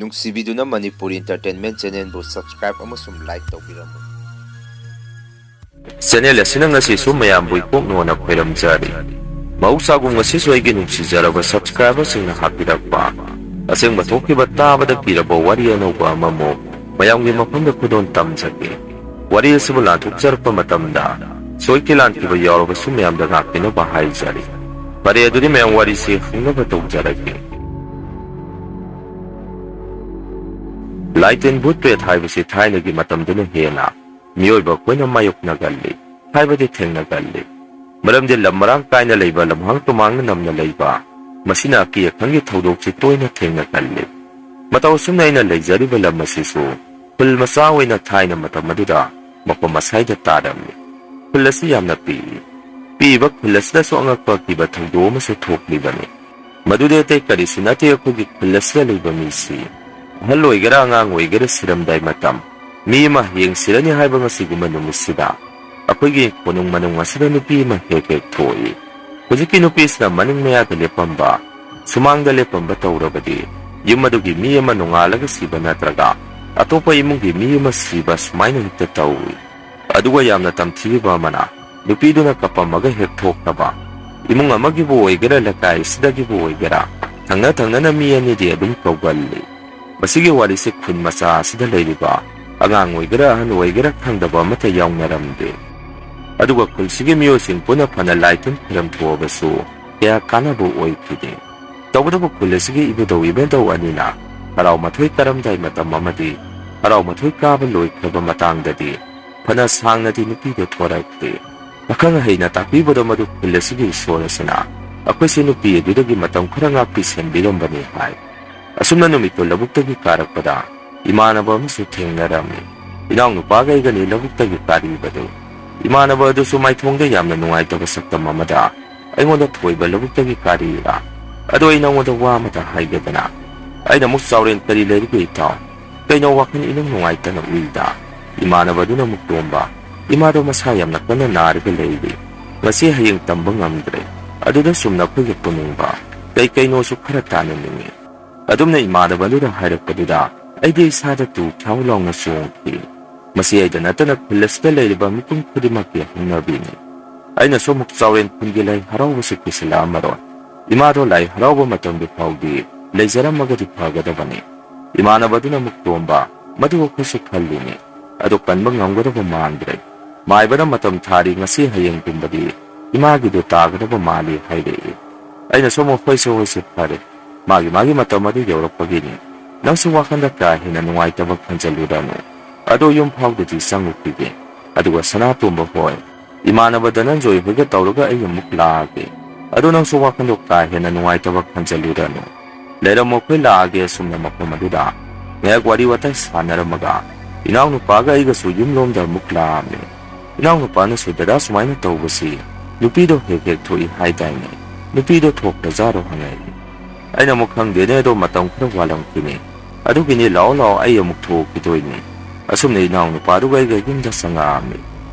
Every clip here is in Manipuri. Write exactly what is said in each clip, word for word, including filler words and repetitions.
ꯅꯨꯡꯁꯤꯕꯤꯗꯨꯅ ꯃꯅꯤꯄꯨꯔꯤ Entertainment Channelꯕꯨ subscribe ꯑꯃꯁꯨꯡ like ꯇꯧꯕꯤꯔꯝꯃꯨ꯫ Channel ꯑꯁꯤꯅ ꯉꯁꯤꯁꯨ ꯃꯌꯥꯝꯕꯨ ꯏꯀꯣꯛ ꯅꯣꯟꯅ ꯈꯣꯏꯔꯝꯖꯔꯤ꯫ ꯃꯍꯧꯁꯥꯒꯨꯝ ꯉꯁꯤꯁꯨ ꯑꯩꯒꯤ ꯅꯨꯡꯁꯤꯖꯔꯕ subscriberꯁꯤꯡꯅ ꯍꯥꯞꯄꯤꯔꯛꯄ ꯑꯁꯦꯡꯕ ꯊꯣꯛꯈꯤꯕ ꯇꯥꯕꯗ ꯀꯤꯔꯕ ꯋꯥꯔꯤ ꯑꯅꯧꯕ ꯑꯃꯃꯨꯛ ꯃꯌꯥꯝꯒꯤ ꯃꯐꯝꯗ ꯈꯨꯗꯣꯜ ꯇꯝꯖꯒꯦ꯫ ꯋꯥꯔꯤ ꯑꯁꯤꯕꯨ ꯂꯥꯟꯊꯣꯛꯆꯔꯛꯄ ꯃꯇꯝꯗ ꯁꯣꯏꯈꯤ ꯂꯥꯟꯈꯤꯕ ꯌꯥꯎꯔꯕꯁꯨ ꯃꯌꯥꯝꯗ ꯉꯥꯛꯄꯤꯅꯕ ꯍꯥꯏꯖꯔꯤ꯫ ꯐꯔꯦ, ꯑꯗꯨꯗꯤ ꯃꯌꯥꯝ ꯋꯥꯔꯤꯁꯤ ꯍꯧꯅꯕ ꯇꯧꯖꯔꯒꯦ꯫ ꯂꯥꯏꯇꯤꯟ ꯚꯨꯠ ꯄ꯭ꯔꯦꯠ ꯍꯥꯏꯕꯁꯤ ꯊꯥꯏꯅꯒꯤ ꯃꯇꯝꯗꯅ ꯍꯦꯟꯅ ꯃꯤꯑꯣꯏꯕ ꯑꯩꯈꯣꯏꯅ ꯃꯥꯌꯣꯛꯅꯒꯜꯂꯤ, ꯍꯥꯏꯕꯗꯤ ꯊꯦꯡꯅꯒꯜꯂꯤ꯫ ꯃꯔꯝꯗꯤ ꯂꯝ ꯃꯔꯥꯡ ꯀꯥꯏꯅ ꯂꯩꯕ ꯂꯝꯍꯥꯡ ꯇꯨꯃꯥꯡꯅ ꯅꯝꯅ ꯂꯩꯕ, ꯃꯁꯤꯅ ꯑꯀꯤ ꯑꯈꯪꯒꯤ ꯊꯧꯗꯣꯛꯁꯤ ꯇꯣꯏꯅ ꯊꯦꯡꯅꯒꯜꯂꯤ꯫ ꯃꯇꯧ ꯑꯁꯨꯝꯅ ꯑꯩꯅ ꯂꯩꯖꯔꯤꯕ ꯂꯝ ꯑꯁꯤꯁꯨ ꯈꯨꯜ ꯃꯆꯥ ꯑꯣꯏꯅ ꯊꯥꯏꯅ ꯃꯇꯝ ꯑꯗꯨꯗ ꯃꯐꯝ ꯑꯁꯥꯏꯗ ꯇꯥꯔꯝꯃꯤ꯫ ꯈꯨꯜ ꯑꯁꯤ ꯌꯥꯝꯅ ꯄꯤꯛꯏ꯫ ꯄꯤꯛꯏꯕ ꯈꯨꯜ ꯑꯁꯤꯗꯁꯨ ꯑꯉꯛꯄ ꯑꯀꯤꯕ ꯊꯧꯗꯣꯛ ꯑꯃꯁꯨ ꯊꯣꯛꯂꯤꯕꯅꯤ꯫ ꯃꯗꯨꯗꯤ ꯑꯇꯩ ꯀꯔꯤꯁꯨ ꯅꯠꯇꯦ, ꯑꯩꯈꯣꯏꯒꯤ ꯈꯨꯜ ꯑꯁꯤꯗ ꯂꯩꯕ ꯃꯤꯁꯤ, ꯑꯍꯜ ꯑꯣꯏꯒꯦꯔꯥ ꯑꯉꯥꯡ ꯑꯣꯏꯒꯦꯔꯥ, ꯁꯤꯔꯝꯗꯥꯏ ꯃꯇꯝ, ꯃꯤ ꯑꯃ ꯍꯌꯦꯡ ꯁꯤꯔꯅꯤ ꯍꯥꯏꯕ ꯉꯁꯤꯒꯨꯝꯕ ꯅꯨꯃꯤꯠꯁꯤꯗ ꯑꯩꯈꯣꯏꯒꯤ ꯀꯣꯅꯨꯡ ꯃꯅꯨꯡ ꯑꯁꯤꯗ ꯅꯨꯄꯤ ꯑꯃ ꯍꯦꯛ ꯍꯦꯛ ꯊꯣꯛꯏ꯫ ꯍꯧꯖꯤꯛꯀꯤ ꯅꯨꯄꯤꯁꯤꯅ ꯃꯅꯤꯡ ꯃꯌꯥꯗ ꯂꯦꯞꯄꯝꯕ, ꯁꯨꯃꯥꯡꯗ ꯂꯦꯞꯄꯝꯕ ꯇꯧꯔꯕꯗꯤ ꯌꯨꯝ ꯑꯗꯨꯒꯤ ꯃꯤ ꯑꯃ ꯅꯣꯡꯉꯥꯜꯂꯒ ꯁꯤꯕ ꯅꯠꯇ꯭ꯔꯒ ꯑꯇꯣꯞꯄ ꯏꯃꯨꯡꯒꯤ ꯃꯤ ꯑꯃ ꯁꯤꯕ ꯁꯨꯃꯥꯏꯅ ꯍꯦꯛꯇ ꯇꯧꯏ꯫ ꯑꯗꯨꯒ ꯌꯥꯝꯅ ꯇꯝꯊꯤꯕ ꯑꯃꯅ, ꯅꯨꯄꯤꯗꯨꯅ ꯀꯞꯄꯝꯃꯒ ꯍꯦꯛ ꯊꯣꯛꯇꯕ, ꯏꯃꯨꯡ ꯑꯃꯒꯤꯕꯨ ꯑꯣꯏꯒꯦꯔꯥ ꯂꯩꯀꯥꯏ ꯑꯁꯤꯗꯒꯤꯕꯨ ꯑꯣꯏꯒꯦꯔꯥ, ꯊꯪꯅ ꯊꯪꯅꯅ ꯃꯤ ꯑꯅꯤꯗꯤ ꯑꯗꯨꯝ ꯀꯧꯒꯜꯂꯤ꯫ ꯃꯁꯤꯒꯤ ꯋꯥꯔꯤꯁꯤ ꯈꯨꯟ ꯃꯆꯥ ꯑꯁꯤꯗ ꯂꯩꯔꯤꯕ ꯑꯉꯥꯡ ꯑꯣꯏꯒꯦꯔꯥ ꯑꯍꯟ ꯑꯣꯏꯒꯦꯔꯥ ꯈꯪꯗꯕ ꯑꯃꯠꯇ ꯌꯥꯎꯅꯔꯝꯗꯦ꯫ ꯑꯗꯨꯒ ꯈꯨꯜꯁꯤꯒꯤ ꯃꯤꯑꯣꯏꯁꯤꯡ ꯄꯨꯟꯅ ꯐꯅ ꯂꯥꯏ ꯇꯤꯟ ꯈꯨꯔꯨꯝ ꯊꯣꯛꯑꯕꯁꯨ ꯀꯌꯥ ꯀꯥꯟꯅꯕ ꯑꯣꯏꯈꯤꯗꯦ꯫ ꯇꯧꯕꯇꯕꯨ ꯈꯨꯜ ꯑꯁꯤꯒꯤ ꯏꯕꯨꯙꯧ ꯏꯕꯦꯟꯙꯧ ꯑꯅꯤꯅ ꯍꯔꯥꯎ ꯃꯊꯣꯏ ꯀꯥꯔꯝꯗꯥꯏ ꯃꯇꯝ ꯑꯃꯗꯤ ꯍꯔꯥꯎ ꯃꯊꯣꯏ ꯀꯥꯕ ꯂꯣꯏꯈ꯭ꯔꯕ ꯃꯇꯥꯡꯗꯗꯤ ꯐꯅ ꯁꯥꯡꯅꯗꯤ ꯅꯨꯄꯤꯗꯨ ꯊꯣꯔꯛꯇꯦ꯫ ꯑꯈꯪ ꯑꯍꯩꯅ ꯇꯥꯛꯄꯤꯕꯗ ꯃꯗꯨ ꯈꯨꯜ ꯑꯁꯤꯒꯤ ꯏꯁꯣꯔ ꯑꯁꯤꯅ ꯑꯩꯈꯣꯏꯁꯦ ꯅꯨꯄꯤ ꯑꯗꯨꯗꯒꯤ ꯃꯇꯝ ꯈꯔ ꯉꯥꯛꯄꯤ ꯁꯦꯟꯕꯤꯔꯝꯕꯅꯤ ꯍꯥꯏ꯫ ꯑꯁꯨꯝꯅ ꯅꯨꯃꯤꯠꯇꯨ ꯂꯧꯕꯨꯛꯇꯒꯤ ꯀꯥꯔꯛꯄꯗ ꯏꯃꯥꯟꯅꯕ ꯑꯃꯁꯨ ꯊꯦꯡꯅꯔꯝꯃꯤ꯫ ꯏꯅꯥꯎꯅꯨꯄꯥꯒ ꯑꯩꯒꯅꯤ ꯂꯧꯕꯨꯛꯇꯒꯤ ꯀꯥꯔꯤꯕꯗꯨ꯫ ꯏꯃꯥꯟꯅꯕ ꯑꯗꯨꯁꯨ ꯃꯥꯏꯊꯣꯡꯗ ꯌꯥꯝꯅ ꯅꯨꯡꯉꯥꯏꯇꯕ ꯁꯛꯇꯝ ꯑꯃꯗ ꯑꯩꯉꯣꯟꯗ ꯊꯣꯏꯕ ꯂꯧꯕꯨꯛꯇꯒꯤ ꯀꯥꯔꯤꯔꯥ? ꯑꯗꯣ ꯑꯩ ꯅꯉꯣꯟꯗ ꯋꯥ ꯑꯃꯇ ꯍꯥꯏꯒꯦꯗꯅ꯫ ꯑꯩꯅ ꯑꯃꯨꯛ ꯆꯥꯎꯔꯦꯟ, "ꯀꯔꯤ ꯂꯩꯔꯤꯒꯦ ꯏꯇꯥꯎ? ꯀꯩꯅꯣ ꯋꯥꯈꯜ ꯏꯅꯨꯡ ꯅꯨꯡꯉꯥꯏꯇꯅ ꯎꯏꯗ?" ꯏꯃꯥꯟꯅꯕ ꯑꯗꯨꯅ ꯑꯃꯨꯛ, "ꯇꯣꯝꯕ, ꯏꯃꯥꯗꯣ ꯃꯁꯥ ꯌꯥꯝꯅ ꯀꯟꯅ ꯅꯥꯔꯒ ꯂꯩꯔꯤ꯫ ꯉꯁꯤ ꯍꯌꯦꯡ ꯇꯝꯕ ꯉꯝꯗ꯭ꯔꯦ꯫ ꯑꯗꯨꯗ ꯁꯨꯝ ꯅꯈꯣꯏꯒ ꯄꯨꯅꯤꯡꯕ, ꯀꯩ ꯀꯩꯅꯣꯁꯨ ꯈꯔ ꯇꯥꯅꯅꯤꯡꯉꯤ꯫ ꯑꯗꯨꯝꯅ ꯏꯃꯥꯟꯅꯕꯗꯨꯅ ꯍꯥꯏꯔꯛꯄꯗꯨꯗ ꯑꯩꯗꯤ ꯏꯁꯥꯗ ꯇꯨ ꯈ꯭ꯌꯥꯎ ꯂꯥꯎꯅ ꯆꯣꯡꯈꯤ꯫ ꯃꯁꯤ ꯑꯩꯗ ꯅꯠꯇꯅ ꯈꯨꯜ ꯑꯁꯤꯗ ꯂꯩꯔꯤꯕ ꯃꯤꯄꯨꯝ ꯈꯨꯗꯤꯡꯃꯛꯀꯤ ꯍꯧꯅꯕꯤꯅꯤ꯫ ꯑꯩꯅꯁꯨ ꯑꯃꯨꯛ ꯆꯥꯎꯔꯦꯟ ꯈꯨꯟꯒꯤ ꯂꯥꯏ ꯍꯔꯥꯎꯕꯁꯨ ꯀꯨꯏꯁꯤꯜꯂꯛꯑꯃꯔꯣꯏ꯫ ꯏꯃꯥꯗꯣ ꯂꯥꯏ ꯍꯔꯥꯎꯕ ꯃꯇꯝꯒꯤ ꯐꯥꯎꯗꯤ ꯂꯩꯖꯔꯝꯃꯒꯗꯤ ꯐꯒꯗꯕꯅꯤ꯫ ꯏꯃꯥꯟꯅꯕꯗꯨꯅ ꯑꯃꯨꯛ ꯇꯣꯝꯕ, ꯃꯗꯨ ꯑꯩꯈꯣꯏꯁꯨ ꯈꯜꯂꯤꯅꯤ꯫ ꯑꯗꯨ ꯀꯟꯕ ꯉꯝꯒꯗꯕ ꯃꯥꯟꯗ꯭ꯔꯦ꯫ ꯃꯥꯏꯕꯅ ꯃꯇꯝ ꯊꯥꯔꯤ, ꯉꯁꯤ ꯍꯌꯦꯡꯒꯨꯝꯕꯗꯤ ꯏꯃꯥꯒꯤꯗꯨ ꯇꯥꯒꯗꯕ ꯃꯥꯜꯂꯤ ꯍꯥꯏꯔꯛꯏ꯫ ꯑꯩꯅꯁꯨ ꯑꯃꯨꯛ ꯍꯣꯏꯁꯦ ꯍꯣꯏꯁꯦ ꯐꯔꯦ, ꯃꯥꯒꯤ ꯃꯥꯒꯤ ꯃꯇꯝ ꯑꯗꯨ ꯌꯧꯔꯛꯄꯒꯤꯅꯤ꯫ ꯅꯪꯁꯨ ꯋꯥꯈꯜꯗ ꯀꯥ ꯍꯦꯟꯅ ꯅꯨꯡꯉꯥꯏꯇꯕ ꯈꯟꯖꯜꯂꯨꯔꯅꯨ꯫ ꯑꯗꯣ ꯌꯨꯝ ꯐꯥꯎꯗꯗꯤ ꯆꯪꯉꯨꯈꯤꯒꯦ꯫ ꯑꯗꯨꯒ ꯁꯅꯥꯇꯣꯝꯕ ꯍꯣꯏ, ꯏꯃꯥꯟꯅꯕ ꯙꯅꯟꯖꯣꯏ ꯍꯣꯏꯒ ꯇꯧꯔꯒ ꯑꯩ ꯑꯃꯨꯛ ꯂꯥꯛꯑꯒꯦ꯫ ꯑꯗꯣ ꯅꯪꯁꯨ ꯋꯥꯈꯜꯗꯣ ꯀꯥ ꯍꯦꯟꯅ ꯅꯨꯡꯉꯥꯏꯇꯕ ꯈꯟꯖꯜꯂꯨꯔꯅꯨ꯫ ꯂꯩꯔꯝꯃꯣ, ꯑꯩꯈꯣꯏ ꯂꯥꯛꯑꯒꯦ꯫ ꯑꯁꯨꯝꯅ ꯃꯐꯝ ꯑꯗꯨꯗ ꯉꯥꯏꯍꯥꯛ ꯋꯥꯔꯤ ꯋꯥꯇꯥꯏ ꯁꯥꯟꯅꯔꯝꯃꯒ ꯏꯅꯥꯎꯅꯨꯄꯥꯒ ꯑꯩꯒꯁꯨ ꯌꯨꯝꯂꯣꯝꯗ ꯑꯃꯨꯛ ꯂꯥꯛꯑꯝꯃꯤ꯫ ꯏꯅꯥꯎꯅꯨꯄꯥꯅꯁꯨ "ꯗꯗꯥ ꯁꯨꯃꯥꯏꯅ ꯇꯧꯕꯁꯤ ꯅꯨꯄꯤꯗꯣ ꯍꯦꯛ ꯍꯦꯛ ꯊꯣꯛꯏ ꯍꯥꯏꯗꯥꯏꯅꯦ? ꯅꯨꯄꯤꯗꯣ ꯊꯣꯛꯇ꯭ꯔꯖꯥꯔꯣ?" ꯍꯪꯉꯛꯏ꯫ ꯑꯩꯅ ꯑꯃꯨꯛ "ꯈꯪꯗꯦꯅꯦ, ꯑꯗꯣ ꯃꯇꯝ ꯈꯔ ꯋꯥꯠꯂꯝꯈꯤꯅꯤ꯫ ꯑꯗꯨꯒꯤꯅꯤ, ꯂꯥꯛꯑꯣ ꯂꯥꯛꯑꯣ, ꯑꯩ ꯑꯃꯨꯛ ꯊꯣꯛꯈꯤꯗꯣꯏꯅꯤ꯫" ꯑꯁꯨꯝꯅ ꯏꯅꯥꯎꯅꯨꯄꯥꯗꯨꯒ ꯑꯩꯒ ꯌꯨꯝꯗ ꯆꯪꯉꯛꯑꯝꯃꯤ꯫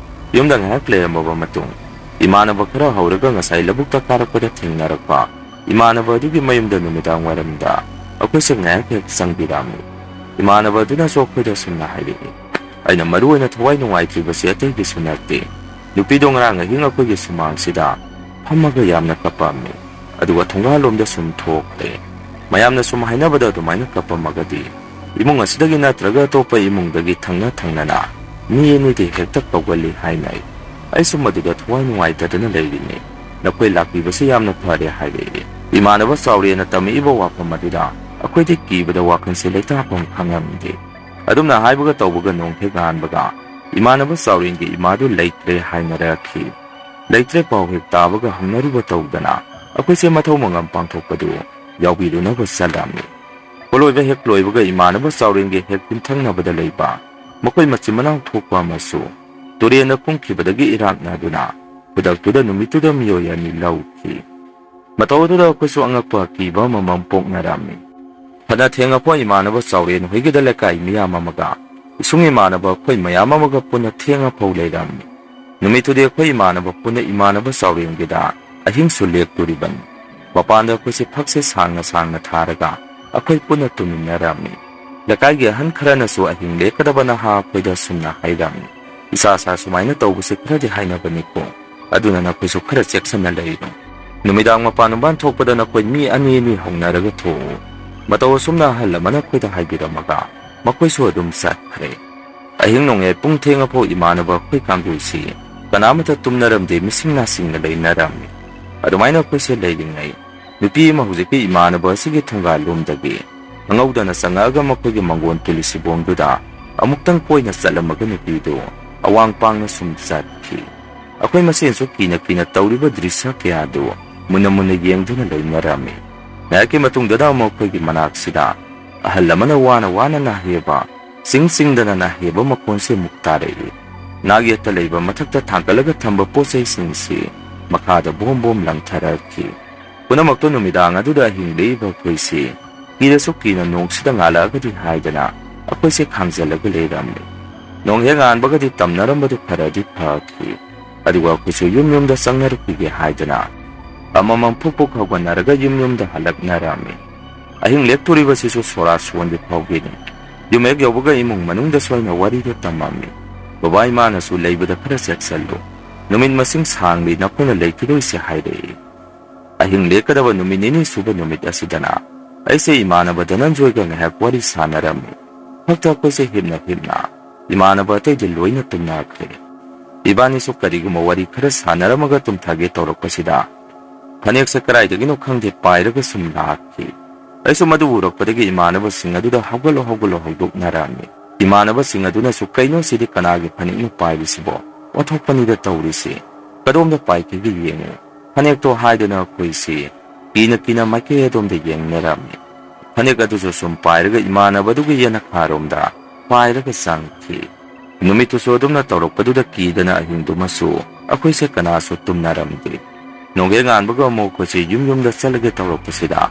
ꯌꯨꯝꯗ ꯉꯥꯏꯍꯥꯛ ꯂꯩꯔꯝꯃꯕ ꯃꯇꯨꯡ, ꯏꯃꯥꯟꯅꯕ ꯈꯔ ꯍꯧꯔꯒ ꯉꯁꯥꯏ ꯂꯧꯕꯨꯛꯇ ꯀꯥꯔꯛꯄꯗ ꯊꯦꯡꯅꯔꯛꯄ ꯏꯃꯥꯟꯅꯕ ꯑꯗꯨꯒꯤ ꯃꯌꯨꯝꯗ ꯅꯨꯃꯤꯗꯥꯡ ꯋꯥꯏꯔꯝꯗ ꯑꯩꯈꯣꯏꯁꯦ ꯉꯥꯏꯍꯥꯛ ꯍꯦꯛ ꯆꯪꯕꯤꯔꯝꯃꯤ꯫ ꯏꯃꯥꯟꯅꯕ ꯑꯗꯨꯅꯁꯨ ꯑꯩꯈꯣꯏꯗ ꯑꯁꯨꯝꯅ ꯍꯥꯏꯔꯛꯏ꯫ ꯑꯩꯅ ꯃꯔꯨ ꯑꯣꯏꯅ ꯊꯋꯥꯏ ꯅꯨꯡꯉꯥꯏꯇ꯭ꯔꯤꯕꯁꯤ ꯑꯇꯩꯒꯤꯁꯨ ꯅꯠꯇꯦ꯫ ꯅꯨꯄꯤꯗꯣ ꯉꯔꯥꯡ ꯑꯍꯤꯡ ꯑꯩꯈꯣꯏꯒꯤ ꯁꯨꯃꯥꯡꯁꯤꯗ ꯐꯝꯃꯒ ꯌꯥꯝꯅ ꯀꯞꯄꯝꯃꯤ꯫ ꯑꯗꯨꯒ ꯊꯣꯡꯒꯥꯜꯂꯣꯝꯗ ꯁꯨꯝ ꯊꯣꯛꯈ꯭ꯔꯦ꯫ ꯃꯌꯥꯝꯅ ꯁꯨꯝ ꯍꯥꯏꯅꯕꯗ ꯑꯗꯨꯃꯥꯏꯅ ꯀꯞꯄꯝꯃꯒꯗꯤ ꯏꯃꯨꯡ ꯑꯁꯤꯗꯒꯤ ꯅꯠꯇ꯭ꯔꯒ ꯑꯇꯣꯞꯄ ꯏꯃꯨꯡꯗꯒꯤ ꯊꯪꯅ ꯊꯪꯅꯅ ꯃꯤ ꯑꯅꯤꯗꯤ ꯍꯦꯛꯇ ꯀꯧꯒꯜꯂꯤ ꯍꯥꯏꯅꯩ꯫ ꯑꯩꯁꯨ ꯃꯗꯨꯗ ꯊꯋꯥꯏ ꯅꯨꯡꯉꯥꯏꯇꯗꯅ ꯂꯩꯔꯤꯅꯤ꯫ "ꯅꯈꯣꯏ ꯂꯥꯛꯄꯤꯕꯁꯦ ꯌꯥꯝꯅ ꯐꯔꯦ" ꯍꯥꯏꯔꯛꯏ꯫ ꯏꯃꯥꯟꯅꯕ ꯆꯥꯎꯔꯦꯅ ꯇꯝꯃꯛꯏꯕ ꯋꯥꯐꯝ ꯑꯗꯨꯗ ꯑꯩꯈꯣꯏꯗꯤ ꯀꯤꯕꯗ ꯋꯥꯈꯜꯁꯦ ꯂꯩꯇꯥꯐꯝ ꯈꯪꯉꯝꯗꯦ꯫ ꯑꯗꯨꯝꯅ ꯍꯥꯏꯕꯒ ꯇꯧꯕꯒ ꯅꯣꯡ ꯍꯦꯛ ꯉꯥꯟꯕꯒ ꯏꯃꯥꯟꯅꯕ ꯆꯥꯎꯔꯦꯟꯒꯤ ꯏꯃꯥꯗꯨ ꯂꯩꯇ꯭ꯔꯦ ꯍꯥꯏꯅꯔꯛꯈꯤ꯫ ꯂꯩꯇ꯭ꯔꯦ ꯄꯥꯎ ꯍꯦꯛ ꯇꯥꯕꯒ ꯍꯪꯅꯔꯨꯕ ꯇꯧꯗꯅ ꯑꯩꯈꯣꯏꯁꯦ ꯃꯊꯧ ꯃꯉꯝ ꯄꯥꯡꯊꯣꯛꯄꯗꯨ ꯌꯥꯎꯕꯤꯔꯨꯅꯕ ꯆꯠꯂꯝꯃꯤ꯫ ꯄꯣꯂꯣꯏꯕ ꯍꯦꯛ ꯂꯣꯏꯕꯒ ꯏꯃꯥꯟꯅꯕ ꯆꯥꯎꯔꯦꯟꯒꯤ ꯍꯦꯛ ꯌꯨꯝꯊꯪꯅꯕꯗ ꯂꯩꯕ ꯃꯈꯣꯏ ꯃꯆꯤꯟ ꯃꯅꯥꯎ ꯊꯣꯛꯄ ꯑꯃꯁꯨ ꯇꯨꯔꯦꯟꯗ ꯀꯨꯝꯈꯤꯕꯗꯒꯤ ꯏꯔꯥꯛꯅꯗꯨꯅ ꯈꯨꯗꯛꯇꯨꯗ ꯅꯨꯃꯤꯠꯇꯨꯗ ꯃꯤꯑꯣꯏ ꯑꯅꯤ ꯂꯧꯈꯤ꯫ ꯃꯇꯧ ꯑꯗꯨꯗ ꯑꯩꯈꯣꯏꯁꯨ ꯑꯉꯛꯄ ꯑꯀꯤꯕ ꯑꯃꯃꯝ ꯄꯣꯛꯅꯔꯝꯃꯤ꯫ ꯐꯅ ꯊꯦꯡꯉꯛꯄ ꯏꯃꯥꯟꯅꯕ ꯆꯥꯎꯔꯦꯟ ꯍꯣꯏꯒꯤꯗ ꯂꯩꯀꯥꯏ ꯃꯤꯌꯥꯝ ꯑꯃꯒ ꯏꯁꯨꯡ ꯏꯃꯥꯟꯅꯕ ꯑꯩꯈꯣꯏ ꯃꯌꯥꯝ ꯑꯃꯒ ꯄꯨꯟꯅ ꯊꯦꯡꯉ ꯐꯥꯎ ꯂꯩꯔꯝꯃꯤ꯫ ꯅꯨꯃꯤꯠꯇꯨꯗꯤ ꯑꯩꯈꯣꯏ ꯏꯃꯥꯟꯅꯕ ꯄꯨꯟꯅ ꯏꯃꯥꯟꯅꯕ ꯆꯥꯎꯔꯦꯟꯒꯤꯗ ꯑꯍꯤꯡꯁꯨ ꯂꯦꯛꯇꯣꯔꯤꯕꯅꯤ꯫ ꯃꯄꯥꯟꯗ ꯑꯩꯈꯣꯏꯁꯦ ꯐꯛꯁꯦ ꯁꯥꯡꯅ ꯁꯥꯡꯅ ꯊꯥꯔꯒ ꯑꯩꯈꯣꯏ ꯄꯨꯟꯅ ꯇꯨꯝꯃꯤꯟꯅꯔꯝꯃꯤ꯫ ꯂꯩꯀꯥꯏꯒꯤ ꯑꯍꯟ ꯈꯔꯅꯁꯨ ꯑꯍꯤꯡ ꯂꯦꯛꯀꯗꯕ ꯅꯍꯥ ꯑꯩꯈꯣꯏꯗ ꯑꯁꯨꯝꯅ ꯍꯥꯏꯔꯝꯃꯤ, "ꯏꯁꯥ ꯏꯁꯥ ꯁꯨꯃꯥꯏꯅ ꯇꯧꯕꯁꯦ ꯈꯔꯗꯤ ꯍꯥꯏꯅꯕꯅꯤꯀꯣ, ꯑꯗꯨꯅ ꯅꯈꯣꯏꯁꯨ ꯈꯔ ꯆꯦꯛꯁꯤꯟꯅ ꯂꯩꯔꯣ꯫ ꯅꯨꯃꯤꯗꯥꯡ ꯃꯄꯥꯟ ꯃꯄꯥꯟ ꯊꯣꯛꯄꯗ ꯅꯈꯣꯏ ꯃꯤ ꯑꯅꯤ ꯑꯅꯤ ꯍꯧꯅꯔꯒ ꯊꯣꯛꯎ"꯫ ꯃꯇꯧ ꯑꯁꯨꯝꯅ ꯑꯍꯜ ꯑꯃꯅ ꯑꯩꯈꯣꯏꯗ ꯍꯥꯏꯕꯤꯔꯝꯃꯒ ꯃꯈꯣꯏꯁꯨ ꯑꯗꯨꯝ ꯆꯠꯈ꯭ꯔꯦ꯫ ꯑꯍꯤꯡ ꯅꯣꯡꯌꯥꯏ ꯄꯨꯡ ꯊꯦꯡꯉꯐꯥꯎ ꯏꯃꯥꯟꯅꯕ ꯑꯩꯈꯣꯏ ꯀꯥꯡꯕꯨꯁꯤ ꯀꯅꯥꯃꯠꯇ ꯇꯨꯝꯅꯔꯝꯗꯦ, ꯃꯤꯁꯤꯡ ꯅꯥꯁꯤꯡꯅ ꯂꯩꯅꯔꯝꯃꯤ꯫ ꯑꯗꯨꯃꯥꯏꯅ ꯑꯩꯈꯣꯏꯁꯦ ꯂꯩꯔꯤꯉꯩ, ꯅꯨꯄꯤ ꯑꯃ ꯍꯧꯖꯤꯛꯀꯤ ꯏꯃꯥꯟꯅꯕ ꯑꯁꯤꯒꯤ ꯊꯣꯡꯒꯥꯜ ꯂꯣꯝꯗꯒꯤ ꯈꯪꯍꯧꯗꯅ ꯆꯪꯉꯛꯑꯒ ꯃꯈꯣꯏꯒꯤ ꯃꯪꯒꯣꯟ ꯇꯨꯂꯤ ꯁꯤꯕꯣꯡꯗꯨꯗ ꯑꯃꯨꯛꯇꯪ ꯀꯣꯏꯅ ꯆꯠꯂꯝꯃꯒ ꯅꯨꯄꯤꯗꯨ ꯑꯋꯥꯡ ꯄꯥꯡꯅ ꯁꯨꯝ ꯆꯠꯈꯤ꯫ ꯑꯩꯈꯣꯏ ꯃꯁꯦꯟꯁꯨ ꯀꯤꯅ ꯀꯤꯅ ꯇꯧꯔꯤꯕ ꯗ꯭ꯔꯤꯁ꯭ꯌ ꯀꯌꯥꯗꯨ ꯃꯨꯟꯅ ꯃꯨꯟꯅ ꯌꯦꯡꯗꯨꯅ ꯂꯩꯅꯔꯝꯃꯤ꯫ ꯉꯥꯏꯍꯥꯛꯀꯤ ꯃꯇꯨꯡꯗꯨꯗ ꯑꯃꯨꯛ ꯑꯩꯈꯣꯏꯒꯤ ꯃꯅꯥꯛꯁꯤꯗ ꯑꯍꯜ ꯑꯃꯅ ꯋꯥꯅ ꯋꯥꯅ ꯅꯥꯍꯦꯕ, ꯆꯤꯡ ꯆꯤꯡꯗꯅ ꯅꯥꯍꯦꯕ ꯃꯈꯣꯟꯁꯦ ꯑꯃꯨꯛ ꯇꯥꯔꯛꯏ꯫ ꯅꯥꯛ ꯌꯦꯠꯇ ꯂꯩꯕ ꯃꯊꯛꯇ ꯊꯥꯡꯒꯠꯂꯒ ꯊꯝꯕ ꯄꯣꯠ ꯆꯩꯁꯤꯡꯁꯤ ꯃꯈꯥꯗ ꯕꯣꯝ ꯕꯣꯝ ꯂꯪꯊꯔꯛꯈꯤ꯫ ꯄꯨꯝꯅꯃꯛꯇꯣ ꯅꯨꯃꯤꯗꯥꯡ ꯑꯗꯨꯗ ꯑꯍꯤꯡ ꯂꯦꯛꯏꯕ ꯑꯩꯈꯣꯏꯁꯤ ꯀꯤꯔꯁꯨ ꯀꯤꯅ ꯅꯣꯡꯁꯤꯗ ꯉꯥꯜꯂꯛꯑꯒꯗꯤ ꯍꯥꯏꯗꯅ ꯑꯩꯈꯣꯏꯁꯦ ꯈꯥꯡꯖꯜꯂꯒ ꯂꯩꯔꯝꯃꯤ꯫ ꯅꯣꯡ ꯍꯦꯛ ꯉꯥꯟꯕꯒꯗꯤ ꯇꯝꯅꯔꯝꯕꯗꯨ ꯈꯔꯗꯤ ꯐꯈꯤ꯫ ꯑꯗꯨꯒ ꯑꯩꯈꯣꯏꯁꯨ ꯌꯨꯝ ꯌꯨꯝꯗ ꯆꯪꯅꯔꯛꯈꯤꯒꯦ ꯍꯥꯏꯗꯅ ꯑꯃꯃꯝ ꯐꯨꯛ ꯐꯨꯛ ꯍꯧꯒꯠꯅꯔꯒ ꯌꯨꯝ ꯌꯨꯝꯗ ꯍꯜꯂꯛꯅꯔꯝꯃꯤ꯫ ꯑꯍꯤꯡ ꯂꯦꯛꯇꯣꯔꯤꯕꯁꯤꯁꯨ ꯁꯣꯔꯥ ꯁꯣꯟꯕꯤ ꯐꯥꯎꯕꯤꯅꯤ꯫ ꯌꯨꯝ ꯍꯦꯛ ꯌꯧꯕꯒ ꯏꯃꯨꯡ ꯃꯅꯨꯡꯗꯁꯨ ꯑꯩꯅ ꯋꯥꯔꯤꯗꯣ ꯇꯝꯃꯝꯃꯤ꯫ ꯕꯕꯥ ꯏꯃꯥꯅꯁꯨ ꯂꯩꯕꯗ ꯈꯔ ꯆꯦꯛꯁꯤꯜꯂꯨ, ꯅꯨꯃꯤꯠ ꯃꯁꯤꯡ ꯁꯥꯡꯂꯤ ꯅꯈꯣꯏꯅ ꯂꯩꯈꯤꯗꯣꯏꯁꯦ ꯍꯥꯏꯔꯛꯏ꯫ ꯑꯍꯤꯡ ꯂꯦꯛꯀꯗꯕ ꯅꯨꯃꯤꯠ ꯅꯤꯅꯤ ꯁꯨꯕ ꯅꯨꯃꯤꯠ ꯑꯁꯤꯗꯅ ꯑꯩꯁꯦ ꯏꯃꯥꯟꯅꯕ ꯙꯅꯟꯖꯣꯏꯒ ꯉꯥꯏꯍꯥꯛ ꯋꯥꯔꯤ ꯁꯥꯟꯅꯔꯝꯃꯤ꯫ ꯐꯛꯇ ꯑꯩꯈꯣꯏꯁꯦ ꯍꯤꯞꯅ ꯍꯤꯞꯅ ꯏꯃꯥꯟꯅꯕ ꯑꯇꯩꯗꯤ ꯂꯣꯏꯅ ꯇꯨꯝꯅꯈ꯭ꯔꯦ꯫ ꯏꯕꯥꯅꯤꯁꯨ ꯀꯔꯤꯒꯨꯝꯕ ꯋꯥꯔꯤ ꯈꯔ ꯁꯥꯟꯅꯔꯝꯃꯒ ꯇꯨꯝꯊꯒꯦ ꯇꯧꯔꯛꯄꯁꯤꯗ ꯐꯅꯦꯛꯁꯦ ꯀꯗꯥꯏꯗꯒꯤꯅꯣ ꯈꯪꯗꯦ ꯄꯥꯏꯔꯒ ꯁꯨꯝ ꯂꯥꯛꯈꯤ꯫ ꯑꯩꯁꯨ ꯃꯗꯨ ꯎꯔꯛꯄꯗꯒꯤ ꯏꯃꯥꯟꯅꯕꯁꯤꯡ ꯑꯗꯨꯗ "ꯍꯧꯒꯠꯂꯣ, ꯍꯧꯒꯠꯂꯣ" ꯍꯧꯗꯣꯛꯅꯔꯝꯃꯤ꯫ ꯏꯃꯥꯟꯅꯕꯁꯤꯡ ꯑꯗꯨꯅꯁꯨ "ꯀꯩꯅꯣ ꯁꯤꯗꯤ, ꯀꯅꯥꯒꯤ ꯐꯅꯦꯛꯅꯣ ꯄꯥꯏꯔꯤꯁꯤꯕꯣ? ꯑꯣꯟꯊꯣꯛꯄꯅꯤꯗ ꯇꯧꯔꯤꯁꯤ꯫ ꯀꯗꯣꯝꯗ ꯄꯥꯏꯈꯤꯒꯦ ꯌꯦꯡꯉꯨ" ꯐꯅꯦꯛꯇꯣ ꯍꯥꯏꯗꯨꯅ ꯑꯩꯈꯣꯏꯁꯤ ꯀꯤꯅ ꯀꯤꯅ ꯃꯥꯏꯀꯩ ꯑꯗꯣꯝꯗ ꯌꯦꯡꯅꯔꯝꯃꯤ꯫ ꯐꯅꯦꯛ ꯑꯗꯨꯁꯨ ꯁꯨꯝ ꯄꯥꯏꯔꯒ ꯏꯃꯥꯟꯅꯕꯗꯨꯒꯤ ꯌꯦꯅꯈꯥꯔꯣꯝꯗ ꯄꯥꯏꯔꯒ ꯆꯪꯈꯤ꯫ ꯅꯨꯃꯤꯠꯇꯨꯁꯨ ꯑꯗꯨꯝꯅ ꯇꯧꯔꯛꯄꯗꯨꯗ ꯀꯤꯗꯅ ꯑꯍꯤꯡꯗꯨꯃꯁꯨ ꯑꯩꯈꯣꯏꯁꯦ ꯀꯅꯥꯁꯨ ꯇꯨꯝꯅꯔꯝꯗꯦ꯫ ꯅꯣꯡꯍꯦꯛ ꯉꯥꯟꯕꯒ ꯑꯃꯨꯛ ꯑꯩꯈꯣꯏꯁꯦ ꯌꯨꯝ ꯌꯨꯝꯗ ꯆꯠꯂꯒꯦ ꯇꯧꯔꯛꯄꯁꯤꯗ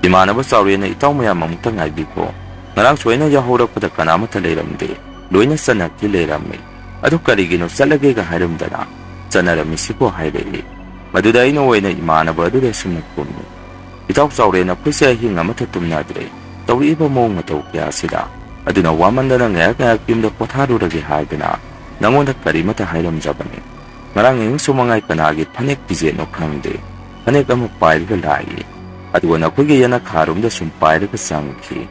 ꯏꯃꯥꯟꯅꯕ ꯆꯥꯎꯔꯦꯟꯅ "ꯏꯇꯥꯎ ꯃꯌꯥꯝ ꯑꯃꯨꯛꯇ ꯉꯥꯏꯕꯤꯈꯣ, ꯉꯔꯥꯡꯁꯨ ꯑꯩꯅ ꯌꯥꯍꯧꯔꯛꯄꯗ ꯀꯅꯥꯃꯠꯇ ꯂꯩꯔꯝꯗꯦ, ꯂꯣꯏꯅ ꯆꯠꯅꯈꯤ ꯂꯩꯔꯝꯃꯤ꯫ ꯑꯗꯨ ꯀꯔꯤꯒꯤꯅꯣ ꯆꯠꯂꯒꯦꯒ ꯍꯥꯏꯔꯝꯗꯅ ꯆꯠꯅꯔꯝꯃꯤꯁꯤꯕꯣ?" ꯍꯥꯏꯔꯛꯏ꯫ ꯃꯗꯨꯗ ꯑꯩꯅ ꯑꯣꯏꯅ ꯏꯃꯥꯟꯅꯕ ꯑꯗꯨꯗ ꯑꯁꯨꯝꯅ ꯈꯨꯝꯃꯤ, "ꯏꯇꯥꯎ ꯆꯥꯎꯔꯦꯟ, ꯑꯩꯈꯣꯏꯁꯦ ꯑꯍꯤꯡ ꯑꯃꯠꯇ ꯇꯨꯝꯅꯗ꯭ꯔꯦ꯫ ꯇꯧꯔꯛꯏꯕ ꯃꯑꯣꯡ ꯃꯇꯧ ꯀꯌꯥꯁꯤꯗ꯫ ꯑꯗꯨꯅ ꯋꯥꯃꯟꯗꯅ ꯉꯥꯏꯍꯥꯛ ꯉꯥꯏꯍꯥꯛ ꯌꯨꯝꯗ ꯄꯣꯊꯥꯔꯨꯔꯒꯦ ꯍꯥꯏꯗꯅ ꯅꯉꯣꯟꯗ ꯀꯔꯤꯃꯠꯇ ꯍꯥꯏꯔꯝꯗ꯭ꯔꯕꯅꯤ꯫ ꯉꯔꯥꯡ ꯑꯍꯤꯡꯁꯨ ꯃꯉꯥꯏ ꯀꯅꯥꯒꯤ ꯐꯅꯦꯛ ꯐꯤꯖꯦꯠꯅꯣ ꯈꯪꯗꯦ, ꯐꯅꯦꯛ ꯑꯃ ꯄꯥꯏꯔꯒ ꯂꯥꯛꯏ꯫ ꯑꯗꯨꯒ ꯅꯈꯣꯏꯒꯤ ꯌꯦꯅꯈꯥꯔꯣꯝꯗ ꯁꯨꯝ ꯄꯥꯏꯔꯒ ꯆꯪꯈꯤ꯫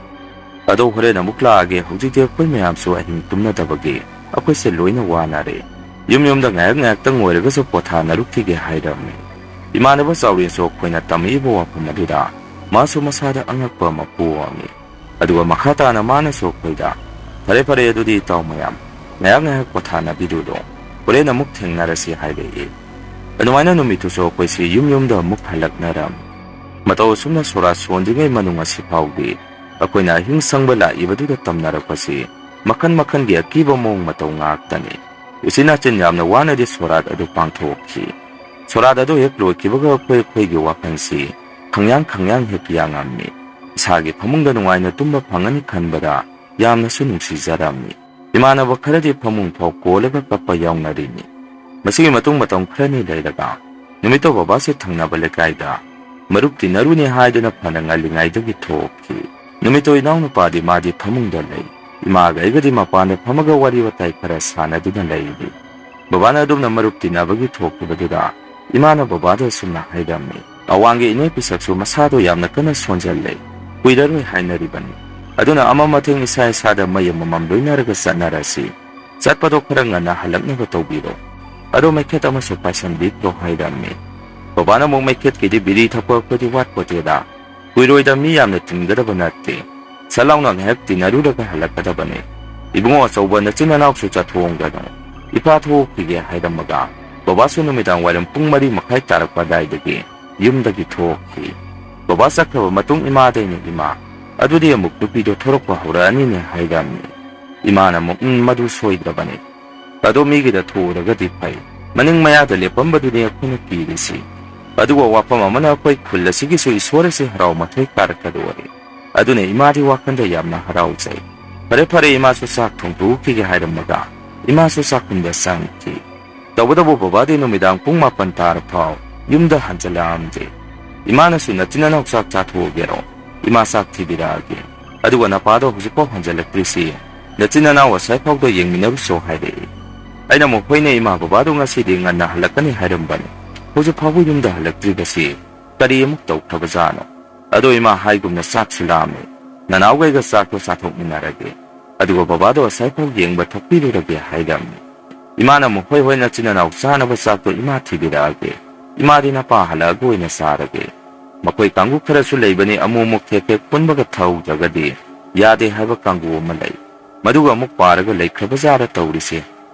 ꯑꯗꯣ ꯍꯣꯔꯦꯟ ꯑꯃꯨꯛ ꯂꯥꯛꯑꯒꯦ, ꯍꯧꯖꯤꯛꯇꯤ ꯑꯩꯈꯣꯏ ꯃꯌꯥꯝꯁꯨ ꯑꯍꯤꯡ ꯇꯨꯝꯅꯗꯕꯒꯤ ꯑꯩꯈꯣꯏꯁꯦ ꯂꯣꯏꯅ ꯋꯥꯅꯔꯦ꯫ ꯌꯨꯝ ꯌꯨꯝꯗ ꯉꯥꯏꯍꯥꯛ ꯉꯥꯏꯍꯥꯛꯇꯪ ꯑꯣꯏꯔꯒꯁꯨ ꯄꯣꯊꯥꯅꯔꯨꯈꯤꯒꯦ" ꯍꯥꯏꯔꯝꯃꯤ꯫ ꯏꯃꯥꯟꯅꯕ ꯆꯥꯎꯔꯦꯟꯁꯨ ꯑꯩꯈꯣꯏꯅ ꯇꯝꯃꯛꯏꯕ ꯋꯥꯐꯝ ꯑꯗꯨꯗ ꯃꯥꯁꯨ ꯃꯁꯥꯗ ꯑꯉꯛꯄ ꯑꯃ ꯄꯣꯛꯑꯝꯃꯤ꯫ ꯑꯗꯨꯒ ꯃꯈꯥ ꯇꯥꯅ ꯃꯥꯅꯁꯨ ꯑꯩꯈꯣꯏꯗ, "ꯐꯔꯦ ꯐꯔꯦ, ꯑꯗꯨꯗꯤ ꯏꯇꯥꯎ ꯃꯌꯥꯝ ꯉꯥꯏꯍꯥꯛ ꯉꯥꯏꯍꯥꯛ ꯄꯣꯊꯥꯅꯕꯤꯔꯨꯔꯣ, ꯍꯣꯔꯦꯟ ꯑꯃꯨꯛ ꯊꯦꯡꯅꯔꯁꯤ" ꯍꯥꯏꯔꯛꯏ꯫ ꯑꯗꯨꯃꯥꯏꯅ ꯅꯨꯃꯤꯠꯇꯨꯁꯨ ꯑꯩꯈꯣꯏꯁꯤ ꯌꯨꯝ ꯌꯨꯝꯗ ꯑꯃꯨꯛ ꯍꯜꯂꯛꯅꯔꯝꯃꯤ꯫ ꯃꯇꯧ ꯑꯁꯨꯝꯅ ꯁꯣꯔꯥꯠ ꯁꯣꯟꯗ꯭ꯔꯤꯉꯩ ꯃꯅꯨꯡ ꯑꯁꯤꯐꯥꯎꯗꯤ ꯑꯩꯈꯣꯏꯅ ꯑꯍꯤꯡ ꯁꯪꯕ ꯂꯥꯛꯏꯕꯗꯨꯗ ꯇꯝꯅꯔꯛꯄꯁꯤ ꯃꯈꯟ ꯃꯈꯟꯒꯤ ꯑꯀꯤꯕ ꯃꯑꯣꯡ ꯃꯇꯧ ꯉꯥꯛꯇꯅꯤ꯫ ꯎꯆꯤꯟ ꯅꯥꯆꯤꯟ ꯌꯥꯝꯅ ꯋꯥꯅꯗꯤ ꯁꯣꯔꯥꯠ ꯑꯗꯨ ꯄꯥꯡꯊꯣꯛꯈꯤ꯫ ꯁꯣꯔꯥꯠ ꯑꯗꯨ ꯍꯦꯛ ꯂꯣꯏꯈꯤꯕꯒ ꯑꯩꯈꯣꯏ ꯑꯩꯈꯣꯏꯒꯤ ꯋꯥꯈꯜꯁꯤ ꯈꯪꯌꯥꯡ ꯈꯪꯌꯥꯡ ꯍꯦꯛ ꯌꯥꯡꯉꯝꯃꯤ꯫ ꯏꯁꯥꯒꯤ ꯐꯃꯨꯡꯗ ꯅꯨꯡꯉꯥꯏꯅ ꯇꯨꯝꯕ ꯐꯪꯒꯅꯤ ꯈꯟꯕꯗ ꯌꯥꯝꯅꯁꯨ ꯅꯨꯡꯁꯤꯖꯔꯝꯃꯤ꯫ ꯏꯃꯥꯟꯅꯕ ꯈꯔꯗꯤ ꯐꯃꯨꯡ ꯐꯥꯎ ꯀꯣꯜꯂꯒ ꯀꯞꯄ ꯌꯥꯎꯅꯔꯤꯅꯤ꯫ ꯃꯁꯤꯒꯤ ꯃꯇꯨꯡ ꯃꯇꯝ ꯈꯔꯅꯤ ꯂꯩꯔꯒ ꯅꯨꯃꯤꯠꯇꯣ ꯕꯕꯥꯁꯦ ꯊꯪꯅꯕ ꯂꯩꯀꯥꯏꯗ ꯃꯔꯨꯞ ꯇꯤꯟꯅꯔꯨꯅꯤ ꯍꯥꯏꯗꯨꯅ ꯐꯅ ꯉꯜꯂꯤꯉꯩꯗꯒꯤ ꯊꯣꯛꯈꯤ꯫ ꯅꯨꯃꯤꯠꯇꯣ ꯏꯅꯥꯎꯅꯨꯄꯥꯗꯤ ꯃꯥꯗꯤ ꯐꯃꯨꯡꯗ ꯂꯩ꯫ ꯏꯃꯥꯒ ꯑꯩꯒꯗꯤ ꯃꯄꯥꯟꯗ ꯐꯝꯃꯒ ꯋꯥꯔꯤ ꯋꯥꯇꯥꯏ ꯈꯔ ꯁꯥꯟꯅꯗꯨꯅ ꯂꯩꯔꯤ꯫ ꯕꯕꯥꯅ ꯑꯗꯨꯝꯅ ꯃꯔꯨꯞ ꯇꯤꯟꯅꯕꯒꯤ ꯊꯣꯛꯈꯤꯕꯗꯨꯗ ꯏꯃꯥꯅ ꯕꯕꯥꯗ ꯑꯁꯨꯝꯅ ꯍꯥꯏꯔꯝꯃꯤ, "ꯑꯋꯥꯡꯒꯤ ꯏꯅꯦ ꯄꯤꯁꯛꯁꯨ ꯃꯁꯥꯗꯣ ꯌꯥꯝꯅ ꯀꯟꯅ ꯁꯣꯟꯖꯜꯂꯦ, ꯀꯨꯏꯔꯔꯣꯏ ꯍꯥꯏꯅꯔꯤꯕꯅꯤ꯫ ꯑꯗꯨꯅ ꯑꯃ ꯃꯊꯦꯡ ꯏꯁꯥ ꯏꯁꯥꯗ ꯃꯩ ꯑꯃꯃꯝ ꯂꯣꯏꯅꯔꯒ ꯆꯠꯅꯔꯁꯤ꯫ ꯆꯠꯄꯗꯣ ꯈꯔ ꯉꯟꯅ ꯍꯜꯂꯛꯅꯕ ꯇꯧꯕꯤꯔꯣ꯫ ꯑꯗꯣ ꯃꯩꯈꯦꯠ ꯑꯃꯁꯨ ꯄꯥꯏꯁꯟꯕꯤꯈ꯭ꯔꯣ" ꯍꯥꯏꯔꯝꯃꯤ꯫ ꯕꯕꯥꯅ ꯑꯃꯨꯛ, "ꯃꯩꯈꯦꯠꯀꯤꯗꯤ ꯕꯤꯔꯤ ꯊꯛꯄ ꯑꯩꯈꯣꯏꯗꯤ ꯋꯥꯠꯄꯣꯠꯇꯦꯗ꯫ ꯀꯨꯏꯔꯣꯏꯗ, ꯃꯤ ꯌꯥꯝꯅ ꯇꯤꯟꯒꯗꯕ ꯅꯠꯇꯦ꯫ ꯁꯠ ꯂꯥꯎꯅ ꯉꯥꯏꯍꯥꯛ ꯇꯤꯟꯅꯔꯨꯔꯒ ꯍꯜꯂꯛꯀꯗꯕꯅꯤ꯫ ꯏꯕꯨꯡꯉꯣ ꯑꯆꯧꯕ, ꯅꯆꯤꯟ ꯅꯅꯥꯎꯁꯨ ꯆꯠꯊꯣꯛꯑꯝꯒꯅꯨ꯫ ꯏꯄꯥ ꯊꯣꯛꯈꯤꯒꯦ" ꯍꯥꯏꯔꯝꯃꯒ ꯕꯕꯥꯁꯨ ꯅꯨꯃꯤꯗꯥꯡ ꯋꯥꯏꯔꯝ ꯄꯨꯡ ꯃꯔꯤ ꯃꯈꯥꯏ ꯇꯥꯔꯛꯄ ꯑꯗꯥꯏꯗꯒꯤ ꯌꯨꯝꯗꯒꯤ ꯊꯣꯛꯈꯤ꯫ ꯕꯕꯥ ꯆꯠꯈ꯭ꯔꯕ ꯃꯇꯨꯡ ꯏꯃꯥꯗ ꯑꯩꯅ, "ꯏꯃꯥ, ꯑꯗꯨꯗꯤ ꯑꯃꯨꯛ ꯅꯨꯄꯤꯗꯣ ꯊꯣꯔꯛꯄ ꯍꯧꯔꯛꯑꯅꯤꯅꯦ" ꯍꯥꯏꯔꯝꯃꯤ꯫ ꯏꯃꯥꯅ ꯑꯃꯨꯛ, "ꯎꯝ, ꯃꯗꯨ ꯁꯣꯏꯗ꯭ꯔꯕꯅꯤ꯫ ꯑꯗꯣ ꯃꯤꯒꯤꯗ ꯊꯣꯛꯎꯔꯒꯗꯤ ꯐꯩ꯫ ꯃꯅꯤꯡ ꯃꯌꯥꯗ ꯂꯦꯞꯄꯝꯕꯗꯨꯅꯤ ꯑꯩꯈꯣꯏꯅ ꯀꯤꯔꯤꯁꯤ꯫ ꯑꯗꯨꯒ ꯋꯥꯐꯝ ꯑꯃꯅ, ꯑꯩꯈꯣꯏ ꯈꯨꯜ ꯑꯁꯤꯒꯤꯁꯨ ꯏꯁꯣꯔ ꯑꯁꯤ ꯍꯔꯥꯎ ꯃꯊꯣꯏ ꯀꯥꯔꯛꯀꯗꯣꯔꯦ꯫ ꯑꯗꯨꯅ ꯏꯃꯥꯗꯤ ꯋꯥꯈꯜꯗ ꯌꯥꯝꯅ ꯍꯔꯥꯎꯖꯩ꯫ ꯐꯔꯦ ꯐꯔꯦ, ꯏꯃꯥꯁꯨ ꯆꯥꯛ ꯊꯣꯡꯗꯣꯛꯈꯤꯒꯦ" ꯍꯥꯏꯔꯝꯃꯒ ꯏꯃꯥꯁꯨ ꯆꯥꯛꯈꯨꯝꯗ ꯆꯪꯈꯤ꯫ ꯇꯧꯕꯇꯕꯨ ꯕꯕꯥꯗꯤ ꯅꯨꯃꯤꯗꯥꯡ ꯄꯨꯡ ꯃꯥꯄꯟ ꯇꯥꯔ ꯐꯥꯎ ꯌꯨꯝꯗ ꯍꯟꯖꯜꯂꯛꯑꯝꯗꯦ꯫ ꯏꯃꯥꯅꯁꯨ "ꯅꯆꯤꯟ ꯅꯅꯥꯎ ꯆꯥꯛ ꯆꯥꯊꯣꯛꯑꯒꯦꯔꯣ? ꯏꯃꯥ ꯆꯥꯛ ꯊꯤꯕꯤꯔꯛꯑꯒꯦ꯫ ꯑꯗꯨꯒ ꯅꯄꯥꯗꯣ ꯍꯧꯖꯤꯛꯐꯥꯎ ꯍꯟꯖꯜꯂꯛꯇ꯭ꯔꯤꯁꯤ, ꯅꯆꯤꯟ ꯅꯅꯥꯎ ꯑꯁꯥꯏꯐꯥꯎꯗ ꯌꯦꯡꯃꯤꯟꯅꯔꯨꯁꯣ" ꯍꯥꯏꯔꯛꯏ꯫ ꯑꯩꯅ ꯑꯃꯨꯛ "ꯍꯣꯏꯅꯦ ꯏꯃꯥ, ꯕꯕꯥꯗꯣ ꯉꯁꯤꯗꯤ ꯉꯟꯅ ꯍꯜꯂꯛꯀꯅꯤ ꯍꯥꯏꯔꯝꯕꯅꯤ, ꯍꯧꯖꯤꯛ ꯐꯥꯎꯕ ꯌꯨꯝꯗ ꯍꯜꯂꯛꯇ꯭ꯔꯤꯕꯁꯤ ꯀꯔꯤ ꯑꯃꯨꯛ ꯇꯧꯈ꯭ꯔꯕꯖꯥꯠꯅꯣ? ꯑꯗꯣ ꯏꯃꯥ, ꯍꯥꯏꯒꯨꯝꯅ ꯆꯥꯛꯁꯨ ꯂꯥꯝꯃꯦ, ꯅꯅꯥꯎꯒꯩꯒ ꯆꯥꯛꯇꯣ ꯆꯥꯊꯣꯛꯃꯤꯟꯅꯔꯒꯦ, ꯑꯗꯨꯒ ꯕꯕꯥꯗꯣ ꯑꯁꯥꯏꯐꯥꯎ ꯌꯦꯡꯕ ꯊꯣꯛꯄꯤꯔꯨꯔꯒꯦ" ꯍꯥꯏꯔꯝꯃꯤ꯫ ꯏꯃꯥꯅ ꯑꯃꯨꯛ "ꯍꯣꯏ ꯍꯣꯏ, ꯅꯆꯤꯟ ꯅꯅꯥꯎ ꯆꯥꯅꯕ ꯆꯥꯛꯇꯣ ꯏꯃꯥ ꯊꯤꯕꯤꯔꯛꯑꯒꯦ, ꯏꯃꯥꯗꯤ ꯅꯄꯥ ꯍꯜꯂꯛꯑꯒ ꯑꯣꯏꯅ ꯆꯥꯔꯒꯦ꯫ ꯃꯈꯣꯏ ꯀꯥꯡꯕꯨ ꯈꯔꯁꯨ ꯂꯩꯕꯅꯤ, ꯑꯃꯨꯛ ꯑꯃꯨꯛ ꯊꯦꯛ ꯊꯦꯛ ꯄꯨꯟꯕꯒ ꯊꯧꯗ꯭ꯔꯒꯗꯤ ꯌꯥꯗꯦ ꯍꯥꯏꯕ ꯀꯥꯡꯕꯨ ꯑꯃ ꯂꯩ, ꯃꯗꯨꯒ ꯑꯃꯨꯛ ꯄꯥꯔꯒ ꯂꯩꯈ꯭ꯔꯕꯖꯥꯔ ꯇꯧꯔꯤꯁꯦ"꯫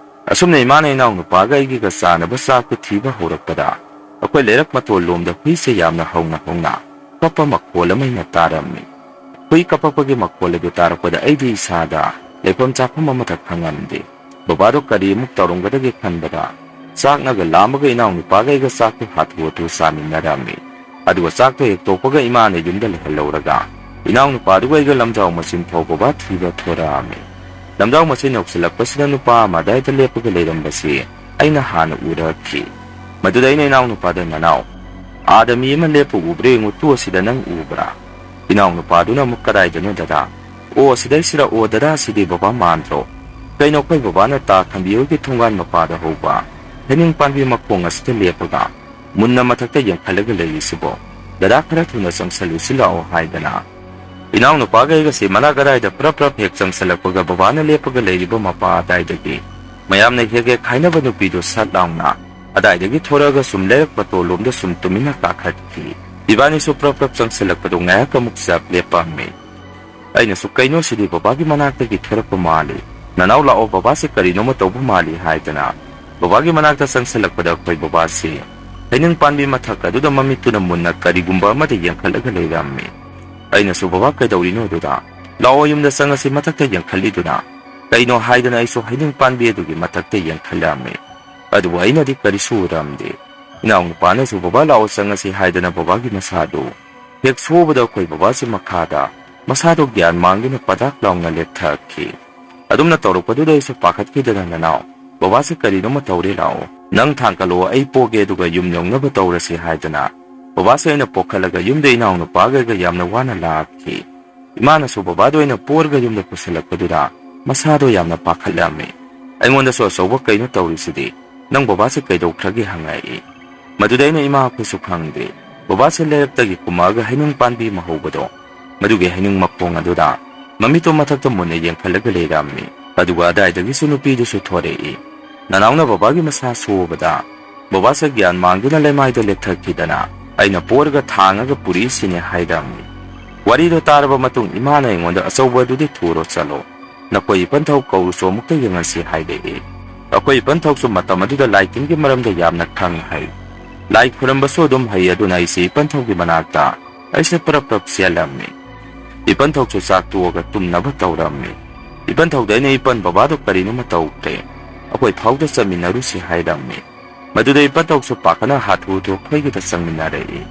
ꯑꯁꯨꯝꯅ ꯏꯃꯥꯅ ꯏꯅꯥꯎꯅꯨꯄꯥꯒ ꯑꯩꯒꯤꯒ ꯆꯥꯅꯕ ꯆꯥꯛꯇꯨ ꯊꯤꯕ ꯍꯧꯔꯛꯄꯗ, ꯑꯩꯈꯣꯏ ꯂꯩꯔꯛ ꯃꯇꯣꯜ ꯂꯣꯝꯗ ꯍꯨꯏꯁꯦ ꯌꯥꯝꯅ ꯍꯧꯅ ꯍꯧꯅ ꯀꯞꯄ ꯃꯈꯣꯜ ꯑꯃ ꯑꯩꯅ ꯇꯥꯔꯝꯃꯤ꯫ ꯍꯨꯏ ꯀꯞꯄꯛꯄꯒꯤ ꯃꯈꯣꯜ ꯑꯗꯨ ꯇꯥꯔꯛꯄꯗ ꯑꯩꯗꯤ ꯏꯁꯥꯗ ꯂꯩꯐꯝ ꯆꯥꯐꯝ ꯑꯃꯠꯇ ꯈꯪꯉꯝꯗꯦ꯫ ꯕꯕꯥꯗꯣ ꯀꯔꯤ ꯑꯃꯨꯛ ꯇꯧꯔꯝꯒꯗꯒꯦ ꯈꯟꯕꯗ, ꯆꯥꯛꯅꯒ ꯂꯥꯝꯃꯒ ꯏꯅꯥꯎꯅꯨꯄꯥꯒ ꯑꯩꯒ ꯆꯥꯛꯇꯨ ꯍꯥꯊꯨ ꯍꯥꯊꯨ ꯆꯥꯃꯤꯟꯅꯔꯝꯃꯤ꯫ ꯑꯗꯨꯒ ꯆꯥꯛꯇꯣ ꯍꯦꯛ ꯇꯣꯛꯄꯒ ꯏꯃꯥꯅ ꯌꯨꯝꯗ ꯂꯩꯍꯜꯍꯧꯔꯒ, ꯏꯅꯥꯎꯅꯨꯄꯥꯗꯨꯒ ꯑꯩꯒ ꯂꯝꯖꯥꯎ ꯃꯆꯤꯟ ꯐꯥꯎ ꯕꯕꯥ ꯊꯤꯕ ꯊꯣꯔꯛꯑꯝꯃꯤ꯫ ꯂꯝꯖꯥꯎ ꯃꯆꯤꯟ ꯌꯧꯁꯤꯜꯂꯛꯄꯁꯤꯗ ꯅꯨꯄꯥ ꯑꯃ ꯑꯗꯥꯏꯗ ꯂꯦꯞꯄꯒ ꯂꯩꯔꯝꯕꯁꯤ ꯑꯩꯅ ꯍꯥꯟꯅ ꯎꯔꯛꯈꯤ꯫ ꯃꯗꯨꯗ ꯑꯩꯅ ꯏꯅꯥꯎꯅꯨꯄꯥꯗ, "ꯅꯅꯥꯎ, ꯑꯥꯗ ꯃꯤ ꯑꯃ ꯂꯦꯞꯄ ꯎꯕ꯭ꯔꯥ ꯌꯦꯡꯉꯨ ꯇꯨ, ꯑꯁꯤꯗ ꯅꯪ ꯎꯕ꯭ꯔꯥ?" ꯏꯅꯥꯎꯅꯨꯄꯥꯗꯨꯅ ꯑꯃꯨꯛ, "ꯀꯗꯥꯏꯗꯅꯣ ꯗꯗꯥ?" "ꯑꯣ, ꯑꯁꯤꯗꯩꯁꯤꯔ? ꯑꯣ ꯗꯗꯥ, ꯑꯁꯤꯗꯤ ꯕꯕꯥ ꯃꯥꯟꯗ꯭ꯔꯣ? ꯀꯩꯅꯣ, ꯑꯩꯈꯣꯏ ꯕꯕꯥꯅ ꯇꯥ ꯈꯝꯕꯤ ꯍꯣꯏꯒꯤ ꯊꯣꯡꯒꯥꯟ ꯃꯄꯥꯗ ꯍꯧꯕ ꯍꯩꯅꯤꯡ ꯄꯥꯟꯕꯤ ꯃꯈꯣꯡ ꯑꯁꯤꯗ ꯂꯦꯞꯄꯒ ꯃꯨꯟꯅ ꯃꯊꯛꯇ ꯌꯦꯡꯈꯠꯂꯒ ꯂꯩꯔꯤꯁꯤꯕꯣ? ꯗꯗꯥ, ꯈꯔ ꯊꯨꯅ ꯆꯪꯁꯜꯂꯨꯁꯤ ꯂꯥꯛꯑꯣ" ꯍꯥꯏꯗꯅ ꯏꯅꯥꯎꯅꯨꯄꯥꯒ ꯑꯩꯒꯁꯤ ꯃꯅꯥꯛ ꯑꯗꯥꯏꯗ ꯄ꯭ꯔꯞ ꯄ꯭ꯔꯞ ꯍꯦꯛ ꯆꯪꯁꯜꯂꯛꯄꯒ ꯕꯕꯥꯅ ꯂꯦꯞꯄꯒ ꯂꯩꯔꯤꯕ ꯃꯄꯥ ꯑꯗꯥꯏꯗꯒꯤ ꯃꯌꯥꯝꯅ ꯍꯦꯛ ꯍꯦꯛ ꯈꯥꯏꯅꯕ ꯅꯨꯄꯤꯗꯨ ꯁꯠ ꯂꯥꯎꯅ ꯑꯗꯥꯏꯗꯒꯤ ꯊꯣꯔꯛꯑꯒ ꯁꯨꯝ ꯂꯩꯔꯛ ꯃꯇꯣꯜꯂꯣꯝꯗ ꯁꯨꯝ ꯇꯨꯃꯤꯟꯅ ꯀꯥꯈꯠꯈꯤ꯫ ꯏꯕꯥꯅꯤꯁꯨ ꯄ꯭ꯔꯞ ꯄ꯭ꯔꯞ ꯆꯪꯁꯜꯂꯛꯄꯗꯨ ꯉꯥꯏꯍꯥꯛ ꯑꯃꯨꯛ ꯆꯞ ꯂꯦꯞꯄꯝꯃꯤ꯫ ꯑꯩꯅꯁꯨ, "ꯀꯩꯅꯣ, ꯁꯤꯗꯤ ꯕꯕꯥꯒꯤ ꯃꯅꯥꯛꯇꯒꯤ ꯊꯣꯔꯛꯄ ꯃꯥꯜꯂꯤ꯫ ꯅꯅꯥꯎ ꯂꯥꯛꯑꯣ, ꯕꯕꯥꯁꯦ ꯀꯔꯤꯅꯣꯃ ꯇꯧꯕ ꯃꯥꯜꯂꯤ" ꯍꯥꯏꯗꯅ ꯕꯕꯥꯒꯤ ꯃꯅꯥꯛꯇ ꯆꯪꯁꯜꯂꯛꯄꯗ ꯑꯩꯈꯣꯏ ꯕꯕꯥꯁꯤ ꯍꯩꯅꯤꯡ ꯄꯥꯟꯕꯤ ꯃꯊꯛ ꯑꯗꯨꯗ ꯃꯃꯤꯠꯇꯨꯅ ꯃꯨꯟꯅ ꯀꯔꯤꯒꯨꯝꯕ ꯑꯃꯗ ꯌꯦꯡꯈꯠꯂꯒ ꯂꯩꯔꯝꯃꯤ꯫ ꯑꯩꯅꯁꯨ, "ꯕꯕꯥ, ꯀꯩꯗꯧꯔꯤꯅꯣ ꯑꯗꯨꯗ? ꯂꯥꯛꯑꯣ, ꯌꯨꯝꯗ ꯆꯪꯉꯁꯤ, ꯃꯊꯛꯇ ꯌꯦꯡꯈꯠꯂꯤꯗꯨꯅ ꯀꯩꯅꯣ?" ꯍꯥꯏꯗꯅ ꯑꯩꯁꯨ ꯍꯩꯅꯤꯡ ꯄꯥꯟꯕꯤ ꯑꯗꯨꯒꯤ ꯃꯊꯛꯇ ꯌꯦꯡꯈꯠꯂꯝꯃꯤ꯫ ꯑꯗꯨꯕꯨ ꯑꯩꯅꯗꯤ ꯀꯔꯤꯁꯨ ꯎꯔꯝꯗꯦ꯫ ꯏꯅꯥꯎꯅꯨꯄꯥꯅꯁꯨ, "ꯕꯕꯥ, ꯂꯥꯛꯑꯣ, ꯆꯪꯉꯁꯤ" ꯍꯥꯏꯗꯅ ꯕꯕꯥꯒꯤ ꯃꯁꯥꯗꯨ ꯍꯦꯛ ꯁꯣꯕꯗ ꯑꯩꯈꯣꯏ ꯕꯕꯥꯁꯤ ꯃꯈꯥꯗ ꯃꯁꯥꯗꯣ ꯒ꯭ꯌꯥꯟ ꯃꯥꯡꯗꯨꯅ ꯄꯗꯥꯛ ꯂꯥꯎꯅ ꯂꯦꯞꯊꯈꯤ꯫ ꯑꯗꯨꯝꯅ ꯇꯧꯔꯛꯄꯗꯨꯗ ꯑꯩꯁꯨ ꯄꯥꯈꯠꯈꯤꯗꯅ, "ꯅꯅꯥꯎ, ꯕꯕꯥꯁꯦ ꯀꯔꯤꯅꯣꯃ ꯇꯧꯔꯦ, ꯂꯥꯛꯑꯣ, ꯅꯪ ꯊꯥꯡꯀꯠꯂꯛꯑꯣ, ꯑꯩ ꯄꯣꯒꯦ, ꯑꯗꯨꯒ ꯌꯨꯝ ꯌꯧꯅꯕ ꯇꯧꯔꯁꯤ" ꯍꯥꯏꯗꯅ ꯕꯕꯥꯁꯦ ꯑꯩꯅ ꯄꯣꯛꯈꯠꯂꯒ ꯌꯨꯝꯗ ꯏꯅꯥꯎꯅꯨꯄꯥꯒ ꯌꯥꯝꯅ ꯋꯥꯅ ꯂꯥꯛꯈꯤ꯫ ꯏꯃꯥꯅꯁꯨ ꯕꯕꯥꯗꯣ ꯑꯩꯅ ꯄꯣꯔꯒ ꯌꯨꯝꯗ ꯄꯨꯁꯤꯜꯂꯛꯄꯗꯨꯗ ꯃꯁꯥꯗꯣ ꯌꯥꯝꯅ ꯄꯥꯈꯠꯂꯝꯃꯤ꯫ ꯑꯩꯉꯣꯟꯗꯁꯨ ꯑꯆꯧꯕ ꯀꯩꯅꯣ ꯇꯧꯔꯤꯁꯤꯗꯤ, ꯅꯪ ꯕꯕꯥꯁꯦ ꯀꯩꯗꯧꯈ꯭ꯔꯒꯦ ꯍꯪꯉꯛꯏ꯫ ꯃꯗꯨꯗ ꯑꯩꯅ ꯏꯃꯥ ꯑꯩꯈꯣꯏꯁꯨ ꯈꯪꯗꯦ꯫ ꯕꯕꯥꯁꯦ ꯂꯩꯔꯛꯇꯒꯤ ꯀꯨꯝꯃꯛꯑꯒ ꯍꯩꯅꯤꯡ ꯄꯥꯟꯕꯤ ꯑꯃ ꯍꯧꯕꯗꯣ, ꯃꯗꯨꯒꯤ ꯍꯩꯅꯤꯡ ꯃꯈꯣꯡ ꯑꯗꯨꯗ ꯃꯃꯤꯠꯇꯣ ꯃꯊꯛꯇ ꯃꯨꯟꯅ ꯌꯦꯡꯈꯠꯂꯒ ꯂꯩꯔꯝꯃꯤ꯫ ꯑꯗꯨꯒ ꯑꯗꯥꯏꯗꯒꯤꯁꯨ ꯅꯨꯄꯤꯗꯨꯁꯨ ꯊꯣꯔꯛꯏ꯫ ꯅꯅꯥꯎꯅ ꯕꯕꯥꯒꯤ ꯃꯁꯥ ꯁꯣꯛꯑꯕꯗ ꯕꯕꯥꯁꯦ ꯒ꯭ꯌꯥꯟ ꯃꯥꯡꯗꯨꯅ ꯂꯩꯃꯥꯏꯗ ꯂꯦꯞꯊꯈꯤꯗꯅ ꯑꯩꯅ ꯄꯣꯔꯒ ꯊꯥꯡꯉꯒ ꯄꯨꯔꯛꯏꯁꯤꯅꯦ ꯍꯥꯏꯔꯝꯃꯤ꯫ ꯋꯥꯔꯤꯗꯣ ꯇꯥꯔꯕ ꯃꯇꯨꯡ ꯏꯃꯥꯅ ꯑꯩꯉꯣꯟꯗ "ꯑꯆꯧꯕ ꯑꯗꯨꯗꯤ ꯊꯨꯔꯣ ꯆꯠꯂꯣ, ꯅꯈꯣꯏ ꯏꯄꯟꯊꯧ ꯀꯧꯔꯨꯁꯨ ꯑꯃꯨꯛꯇ ꯌꯦꯡꯍꯟꯁꯤ" ꯍꯥꯏꯔꯛꯏ꯫ ꯑꯩꯈꯣꯏ ꯏꯄꯟꯊꯧꯁꯨ ꯃꯇꯝ ꯑꯗꯨꯗ ꯂꯥꯏ ꯇꯤꯟꯒꯤ ꯃꯔꯝꯗ ꯌꯥꯝꯅ ꯈꯪ ꯍꯩ꯫ ꯂꯥꯏ ꯈꯨꯔꯝꯕꯁꯨ ꯑꯗꯨꯝ ꯍꯩ꯫ ꯑꯗꯨꯅ ꯑꯩꯁꯦ ꯏꯄꯟꯊꯧꯒꯤ ꯃꯅꯥꯛꯇ ꯑꯩꯁꯦ ꯄ꯭ꯔꯞ ꯄ꯭ꯔꯞ ꯆꯦꯜꯂꯝꯃꯤ꯫ ꯏꯄꯟꯊꯧꯁꯨ ꯆꯥꯛ ꯇꯣꯛꯑꯒ ꯇꯨꯝꯅꯕ ꯇꯧꯔꯝꯃꯤ꯫ ꯏꯄꯟꯊꯧꯗ ꯑꯩꯅ "ꯏꯄꯟ, ꯕꯕꯥꯗꯣ ꯀꯔꯤꯅꯣꯃ ꯇꯧꯈ꯭ꯔꯦ, ꯑꯩꯈꯣꯏ ꯐꯥꯎꯗ ꯆꯠꯃꯤꯟꯅꯔꯨꯁꯤ" ꯍꯥꯏꯔꯝꯃꯤ꯫ ꯃꯗꯨꯗ ꯏꯄꯟꯊꯧꯁꯨ ꯄꯥꯈꯠꯅ ꯍꯥꯊꯨ ꯍꯥꯊꯨ ꯑꯩꯈꯣꯏꯒꯤꯗ ꯆꯪꯃꯤꯟꯅꯔꯛꯏ꯫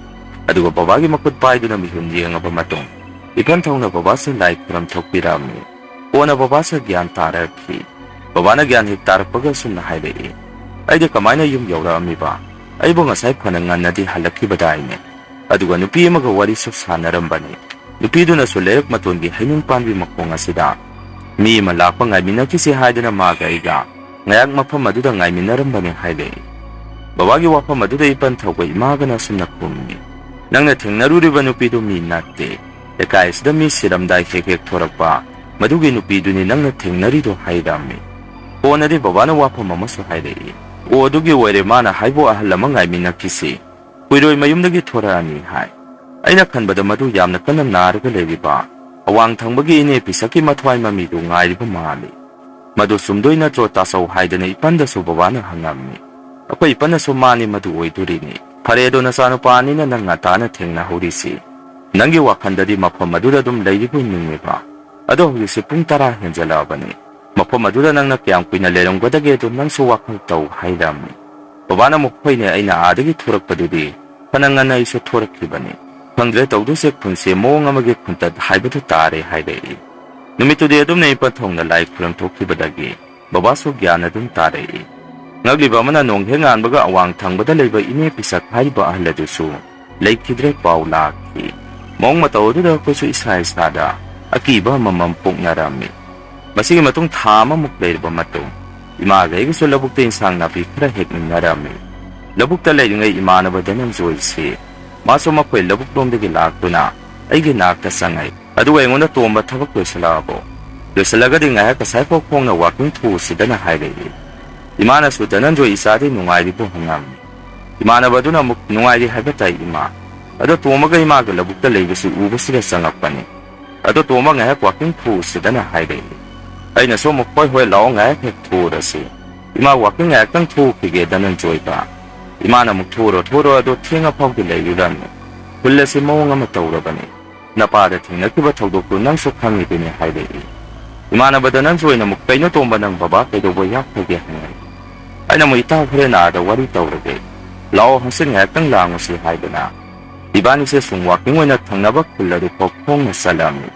ꯑꯗꯨꯒ ꯕꯕꯥꯒꯤ ꯃꯈꯨꯠ ꯄꯥꯏꯗꯨꯅ ꯃꯤꯍꯨꯟ ꯌꯦꯡꯉꯕ ꯃꯇꯨꯡ ꯏꯄꯟꯊꯧꯅ ꯕꯕꯥꯁꯦ ꯂꯥꯏ ꯈꯨꯔꯝ ꯊꯣꯛꯄꯤꯔꯝꯃꯤ꯫ ꯀꯣꯟꯅ ꯕꯕꯥꯁꯦ ꯒ꯭ꯌꯥꯟ ꯇꯥꯔꯛꯈꯤ꯫ ꯕꯕꯥꯅ ꯒ꯭ꯌꯥꯟ ꯍꯦꯛ ꯇꯥꯔꯛꯄꯒ ꯑꯁꯨꯝꯅ ꯍꯥꯏꯔꯛꯏ, "ꯑꯩꯗꯤ ꯀꯃꯥꯏꯅ ꯌꯨꯝ ꯌꯧꯔꯛꯑꯝꯃꯤꯕ? ꯑꯩꯕꯨ ꯉꯁꯥꯏ ꯐꯅ ꯉꯟꯅꯗꯤ ꯍꯜꯂꯛꯈꯤꯕꯗꯥꯏꯅꯦ꯫ ꯑꯗꯨꯒ ꯅꯨꯄꯤ ꯑꯃꯒ ꯋꯥꯔꯤꯁꯨ ꯁꯥꯟꯅꯔꯝꯕꯅꯤ꯫ ꯅꯨꯄꯤꯗꯨꯅꯁꯨ ꯂꯩꯔꯛ ꯃꯇꯣꯟꯒꯤ ꯍꯩꯅꯤꯡ ꯄꯥꯟꯕꯤ ꯃꯈꯣꯡ ꯑꯁꯤꯗ ꯃꯤ ꯑꯃ ꯂꯥꯛꯄ ꯉꯥꯏꯃꯤꯟꯅꯈꯤꯁꯤ ꯍꯥꯏꯗꯅ ꯃꯥꯒ ꯑꯩꯒ ꯉꯥꯏꯍꯥꯛ ꯃꯐꯝ ꯑꯗꯨꯗ ꯉꯥꯏꯃꯤꯟꯅꯔꯝꯕꯅꯤ" ꯍꯥꯏꯔꯛꯏ꯫ ꯕꯕꯥꯒꯤ ꯋꯥꯐꯝ ꯑꯗꯨꯗ ꯏꯄꯟꯊꯧꯒ ꯏꯃꯥꯒꯅ ꯑꯁꯨꯝꯅ ꯈꯨꯝꯃꯤ, "ꯅꯪꯅ ꯊꯦꯡꯅꯔꯨꯔꯤꯕ ꯅꯨꯄꯤꯗꯨ ꯃꯤ ꯅꯠꯇꯦ꯫ ꯂꯩꯀꯥꯏ ꯑꯁꯤꯗ ꯃꯤ ꯁꯤꯔꯝꯗꯥꯏ ꯍꯦꯛ ꯍꯦꯛ ꯊꯣꯔꯛꯄ ꯃꯗꯨꯒꯤ ꯅꯨꯄꯤꯗꯨꯅꯤ ꯅꯪꯅ ꯊꯦꯡꯅꯔꯤꯗꯣ" ꯍꯥꯏꯔꯝꯃꯤ꯫ ꯀꯣꯟꯅꯗꯤ ꯕꯕꯥꯅ ꯋꯥꯐꯝ ꯑꯃꯁꯨ ꯍꯥꯏꯔꯛꯏ, "ꯑꯣ, ꯑꯗꯨꯒꯤ ꯑꯣꯏꯔꯦ ꯃꯥꯅ ꯍꯥꯏꯕꯨ ꯑꯍꯜ ꯑꯃ ꯉꯥꯏꯃꯤꯟꯅꯈꯤꯁꯤ, ꯀꯨꯏꯔꯣꯏ ꯃꯌꯨꯝꯗꯒꯤ ꯊꯣꯔꯛꯑꯅꯤ" ꯍꯥꯏ꯫ ꯑꯩꯅ ꯈꯟꯕꯗ ꯃꯗꯨ ꯌꯥꯝꯅ ꯀꯟꯅ ꯅꯥꯔꯒ ꯂꯩꯔꯤꯕ ꯑꯋꯥꯡ ꯊꯪꯕꯒꯤ ꯏꯅꯦ ꯄꯤꯁꯛꯀꯤ ꯃꯊ꯭ꯋꯥꯏ ꯃꯃꯤꯗꯨ ꯉꯥꯏꯔꯤꯕ ꯃꯥꯜꯂꯤ꯫ "ꯃꯗꯨ ꯆꯨꯝꯗꯣꯏ ꯅꯠꯇ꯭ꯔꯣ ꯇꯥꯆꯧ?" ꯍꯥꯏꯗꯅ ꯏꯄꯟꯗꯁꯨ ꯕꯕꯥꯅ ꯍꯪꯉꯝꯃꯤ꯫ ꯑꯩꯈꯣꯏ ꯏꯄꯟꯅꯁꯨ "ꯃꯥꯅꯤ, ꯃꯗꯨ ꯑꯣꯏꯗꯣꯔꯤꯅꯤ꯫ ꯐꯔꯦ, ꯑꯗꯣ ꯅꯆꯥꯅꯨꯄꯥ ꯑꯅꯤꯅ ꯅꯪ ꯉꯟꯇꯥꯅ ꯊꯦꯡꯅꯍꯧꯔꯤꯁꯤ, ꯅꯪꯒꯤ ꯋꯥꯈꯜꯗꯗꯤ ꯃꯐꯝ ꯑꯗꯨꯗ ꯑꯗꯨꯝ ꯂꯩꯔꯤꯕꯣꯏ ꯅꯤꯡꯉꯤꯕ? ꯑꯗꯣ ꯍꯧꯖꯤꯛꯁꯦ ꯄꯨꯡ ꯇꯔꯥ ꯍꯦꯟꯖꯜꯂꯛꯑꯕꯅꯤ꯫ ꯃꯐꯝ ꯑꯗꯨꯗ ꯅꯪꯅ ꯀꯌꯥꯝ ꯀꯨꯏꯅ ꯂꯩꯔꯝꯒꯗꯒꯦ? ꯑꯗꯨ ꯅꯪꯁꯨ ꯋꯥꯈꯜ ꯇꯧ" ꯍꯥꯏꯔꯝꯃꯤ꯫ ꯕꯕꯥꯅ ꯑꯃꯨꯛ, "ꯍꯣꯏꯅꯦ, ꯑꯩꯅ ꯑꯥꯗꯒꯤ ꯊꯣꯔꯛꯄꯗꯨꯗꯤ ꯐꯅ ꯉꯟꯅ ꯑꯩꯁꯨ ꯊꯣꯔꯛꯈꯤꯕꯅꯤ꯫ ꯈꯪꯗ꯭ꯔꯦ, ꯇꯧꯗꯣꯏꯁꯦ ꯈꯨꯟꯁꯦ ꯃꯑꯣꯡ ꯑꯃꯒꯤ ꯈꯨꯟꯇꯠ ꯍꯥꯏꯕꯗꯨ ꯇꯥꯔꯦ" ꯍꯥꯏꯔꯛꯏ꯫ ꯅꯨꯃꯤꯠꯇꯨꯗꯤ ꯑꯗꯨꯝꯅ ꯏꯄꯟꯊꯧꯅ ꯂꯥꯏ ꯈꯨꯔꯝ ꯊꯣꯛꯈꯤꯕꯗꯒꯤ ꯕꯕꯥꯁꯨ ꯒ꯭ꯌꯥꯟ ꯑꯗꯨꯝ ꯇꯥꯔꯛꯏ꯫ ꯉꯛꯂꯤꯕ ꯑꯃꯅ, ꯅꯣꯡ ꯍꯦꯛ ꯉꯥꯟꯕꯒ ꯑꯋꯥꯡ ꯊꯪꯕꯗ ꯂꯩꯕ ꯏꯅꯦ ꯄꯤꯁꯛ ꯍꯥꯏꯔꯤꯕ ꯑꯍꯜ ꯑꯗꯨꯁꯨ ꯂꯩꯈꯤꯗ꯭ꯔꯦ ꯄꯥꯎ ꯂꯥꯛꯈꯤ꯫ ꯃꯑꯣꯡ ꯃꯇꯧ ꯑꯗꯨꯗ ꯑꯩꯈꯣꯏꯁꯨ ꯏꯁꯥ ꯏꯁꯥꯗ ꯑꯀꯤꯕ ꯑꯃꯃꯝ ꯄꯣꯛꯅꯔꯝꯃꯤ꯫ ꯃꯁꯤꯒꯤ ꯃꯇꯨꯡ ꯊꯥ ꯑꯃꯃꯨꯛ ꯂꯩꯔꯕ ꯃꯇꯨꯡ, ꯏꯃꯥꯒ ꯑꯩꯒꯁꯨ ꯂꯧꯕꯨꯛꯇ ꯏꯟꯁꯥꯡ ꯅꯥꯄꯤ ꯈꯔ ꯍꯦꯛꯃꯤꯟꯅꯔꯝꯃꯤ꯫ ꯂꯧꯕꯨꯛꯇ ꯂꯩꯔꯤꯉꯩ ꯏꯃꯥꯟꯅꯕ ꯙꯅꯟꯖꯣꯏꯁꯤ ꯃꯥꯁꯨ ꯃꯈꯣꯏ ꯂꯧꯕꯨꯛ ꯂꯣꯝꯗꯒꯤ ꯂꯥꯛꯇꯨꯅ ꯑꯩꯒꯤ ꯅꯥꯛꯇ ꯆꯪꯉꯛꯏ꯫ ꯑꯗꯨꯒ ꯑꯩꯉꯣꯟꯗ, "ꯇꯣꯝꯕ, ꯊꯕꯛ ꯂꯣꯏꯁꯤꯜꯂꯛꯑꯕꯣ? ꯂꯣꯏꯁꯤꯜꯂꯒꯗꯤ ꯉꯥꯏꯍꯥꯛ ꯉꯁꯥꯏꯐꯥꯎ ꯈꯣꯡꯅ ꯋꯥꯀꯤꯡ ꯊꯣꯛꯎꯁꯤꯗꯅ" ꯍꯥꯏꯔꯛꯏ꯫ ꯏꯃꯥꯅꯁꯨ, "ꯙꯅꯟꯖꯣꯏ ꯏꯆꯥꯗꯤ ꯅꯨꯡꯉꯥꯏꯔꯤꯕꯣ?" ꯍꯪꯉꯝꯃꯤ꯫ ꯏꯃꯥꯟꯅꯕ ꯑꯗꯨꯅ ꯑꯃꯨꯛ, "ꯅꯨꯡꯉꯥꯏꯔꯤ ꯍꯥꯏꯕ ꯇꯥꯏ ꯏꯃꯥ꯫ ꯑꯗꯣ ꯇꯣꯝꯕꯒ ꯏꯃꯥꯒ ꯂꯧꯕꯨꯛꯇ ꯂꯩꯕꯁꯤ ꯎꯕꯁꯤꯗ ꯆꯪꯉꯛꯄꯅꯤ꯫ ꯑꯗꯣ ꯇꯣꯝꯕ, ꯉꯥꯏꯍꯥꯛ ꯋꯥꯀꯤꯡ ꯊꯣꯛꯎꯁꯤꯗꯅ" ꯍꯥꯏꯔꯛꯏ꯫ ꯑꯩꯅꯁꯨ ꯑꯃꯨꯛ, "ꯍꯣꯏ ꯍꯣꯏ, ꯂꯥꯛꯑꯣ, ꯉꯥꯏꯍꯥꯛ ꯍꯦꯛ ꯊꯣꯛꯎꯔꯁꯤ꯫ ꯏꯃꯥ ꯋꯥꯀꯤꯡ ꯉꯥꯏꯍꯥꯛꯇꯪ ꯊꯣꯛꯎꯈꯤꯒꯦ ꯙꯅꯟꯖꯣꯏꯒ"꯫ ꯏꯃꯥꯅ ꯑꯃꯨꯛ, "ꯊꯣꯛꯎꯔꯣ ꯊꯣꯛꯎꯔꯣ, ꯑꯗꯣ ꯊꯦꯡꯉ ꯐꯥꯎꯗꯤ ꯂꯩꯔꯨꯔꯅꯨ꯫ ꯈꯨꯜ ꯑꯁꯤ ꯃꯑꯣꯡ ꯑꯃ ꯇꯧꯔꯕꯅꯤ꯫ ꯅꯄꯥꯗ ꯊꯦꯡꯅꯈꯤꯕ ꯊꯧꯗꯣꯛꯇꯨ ꯅꯪꯁꯨ ꯈꯪꯉꯤꯗꯨꯅꯤ" ꯍꯥꯏꯔꯛꯏ꯫ ꯏꯃꯥꯟꯅꯕ ꯙꯅꯟꯖꯣꯏꯅ ꯑꯃꯨꯛ, "ꯀꯩꯅꯣ ꯇꯣꯝꯕ, ꯅꯪ ꯕꯕꯥ ꯀꯩꯗꯧꯕ ꯌꯥꯎꯈ꯭ꯔꯒꯦ?" ꯍꯪꯉꯛꯏ꯫ ꯑꯩꯅ ꯑꯃꯨꯛ, "ꯏꯇꯥꯎ ꯍꯣꯔꯦꯟ ꯑꯥꯗ ꯋꯥꯔꯤ ꯇꯧꯔꯒꯦ, ꯂꯥꯛꯑꯣ ꯍꯪꯆꯤꯠ ꯉꯥꯏꯍꯥꯛꯇꯪ ꯂꯥꯡꯉꯨꯁꯤ" ꯍꯥꯏꯗꯅ ꯏꯕꯥꯅꯤꯁꯦ ꯁꯨꯝ ꯋꯥꯀꯤꯡ ꯑꯣꯏꯅ ꯊꯪꯅꯕ ꯈꯨꯜ ꯑꯗꯨꯐꯥꯎ ꯈꯣꯡꯅ ꯆꯠꯂꯝꯃꯤ꯫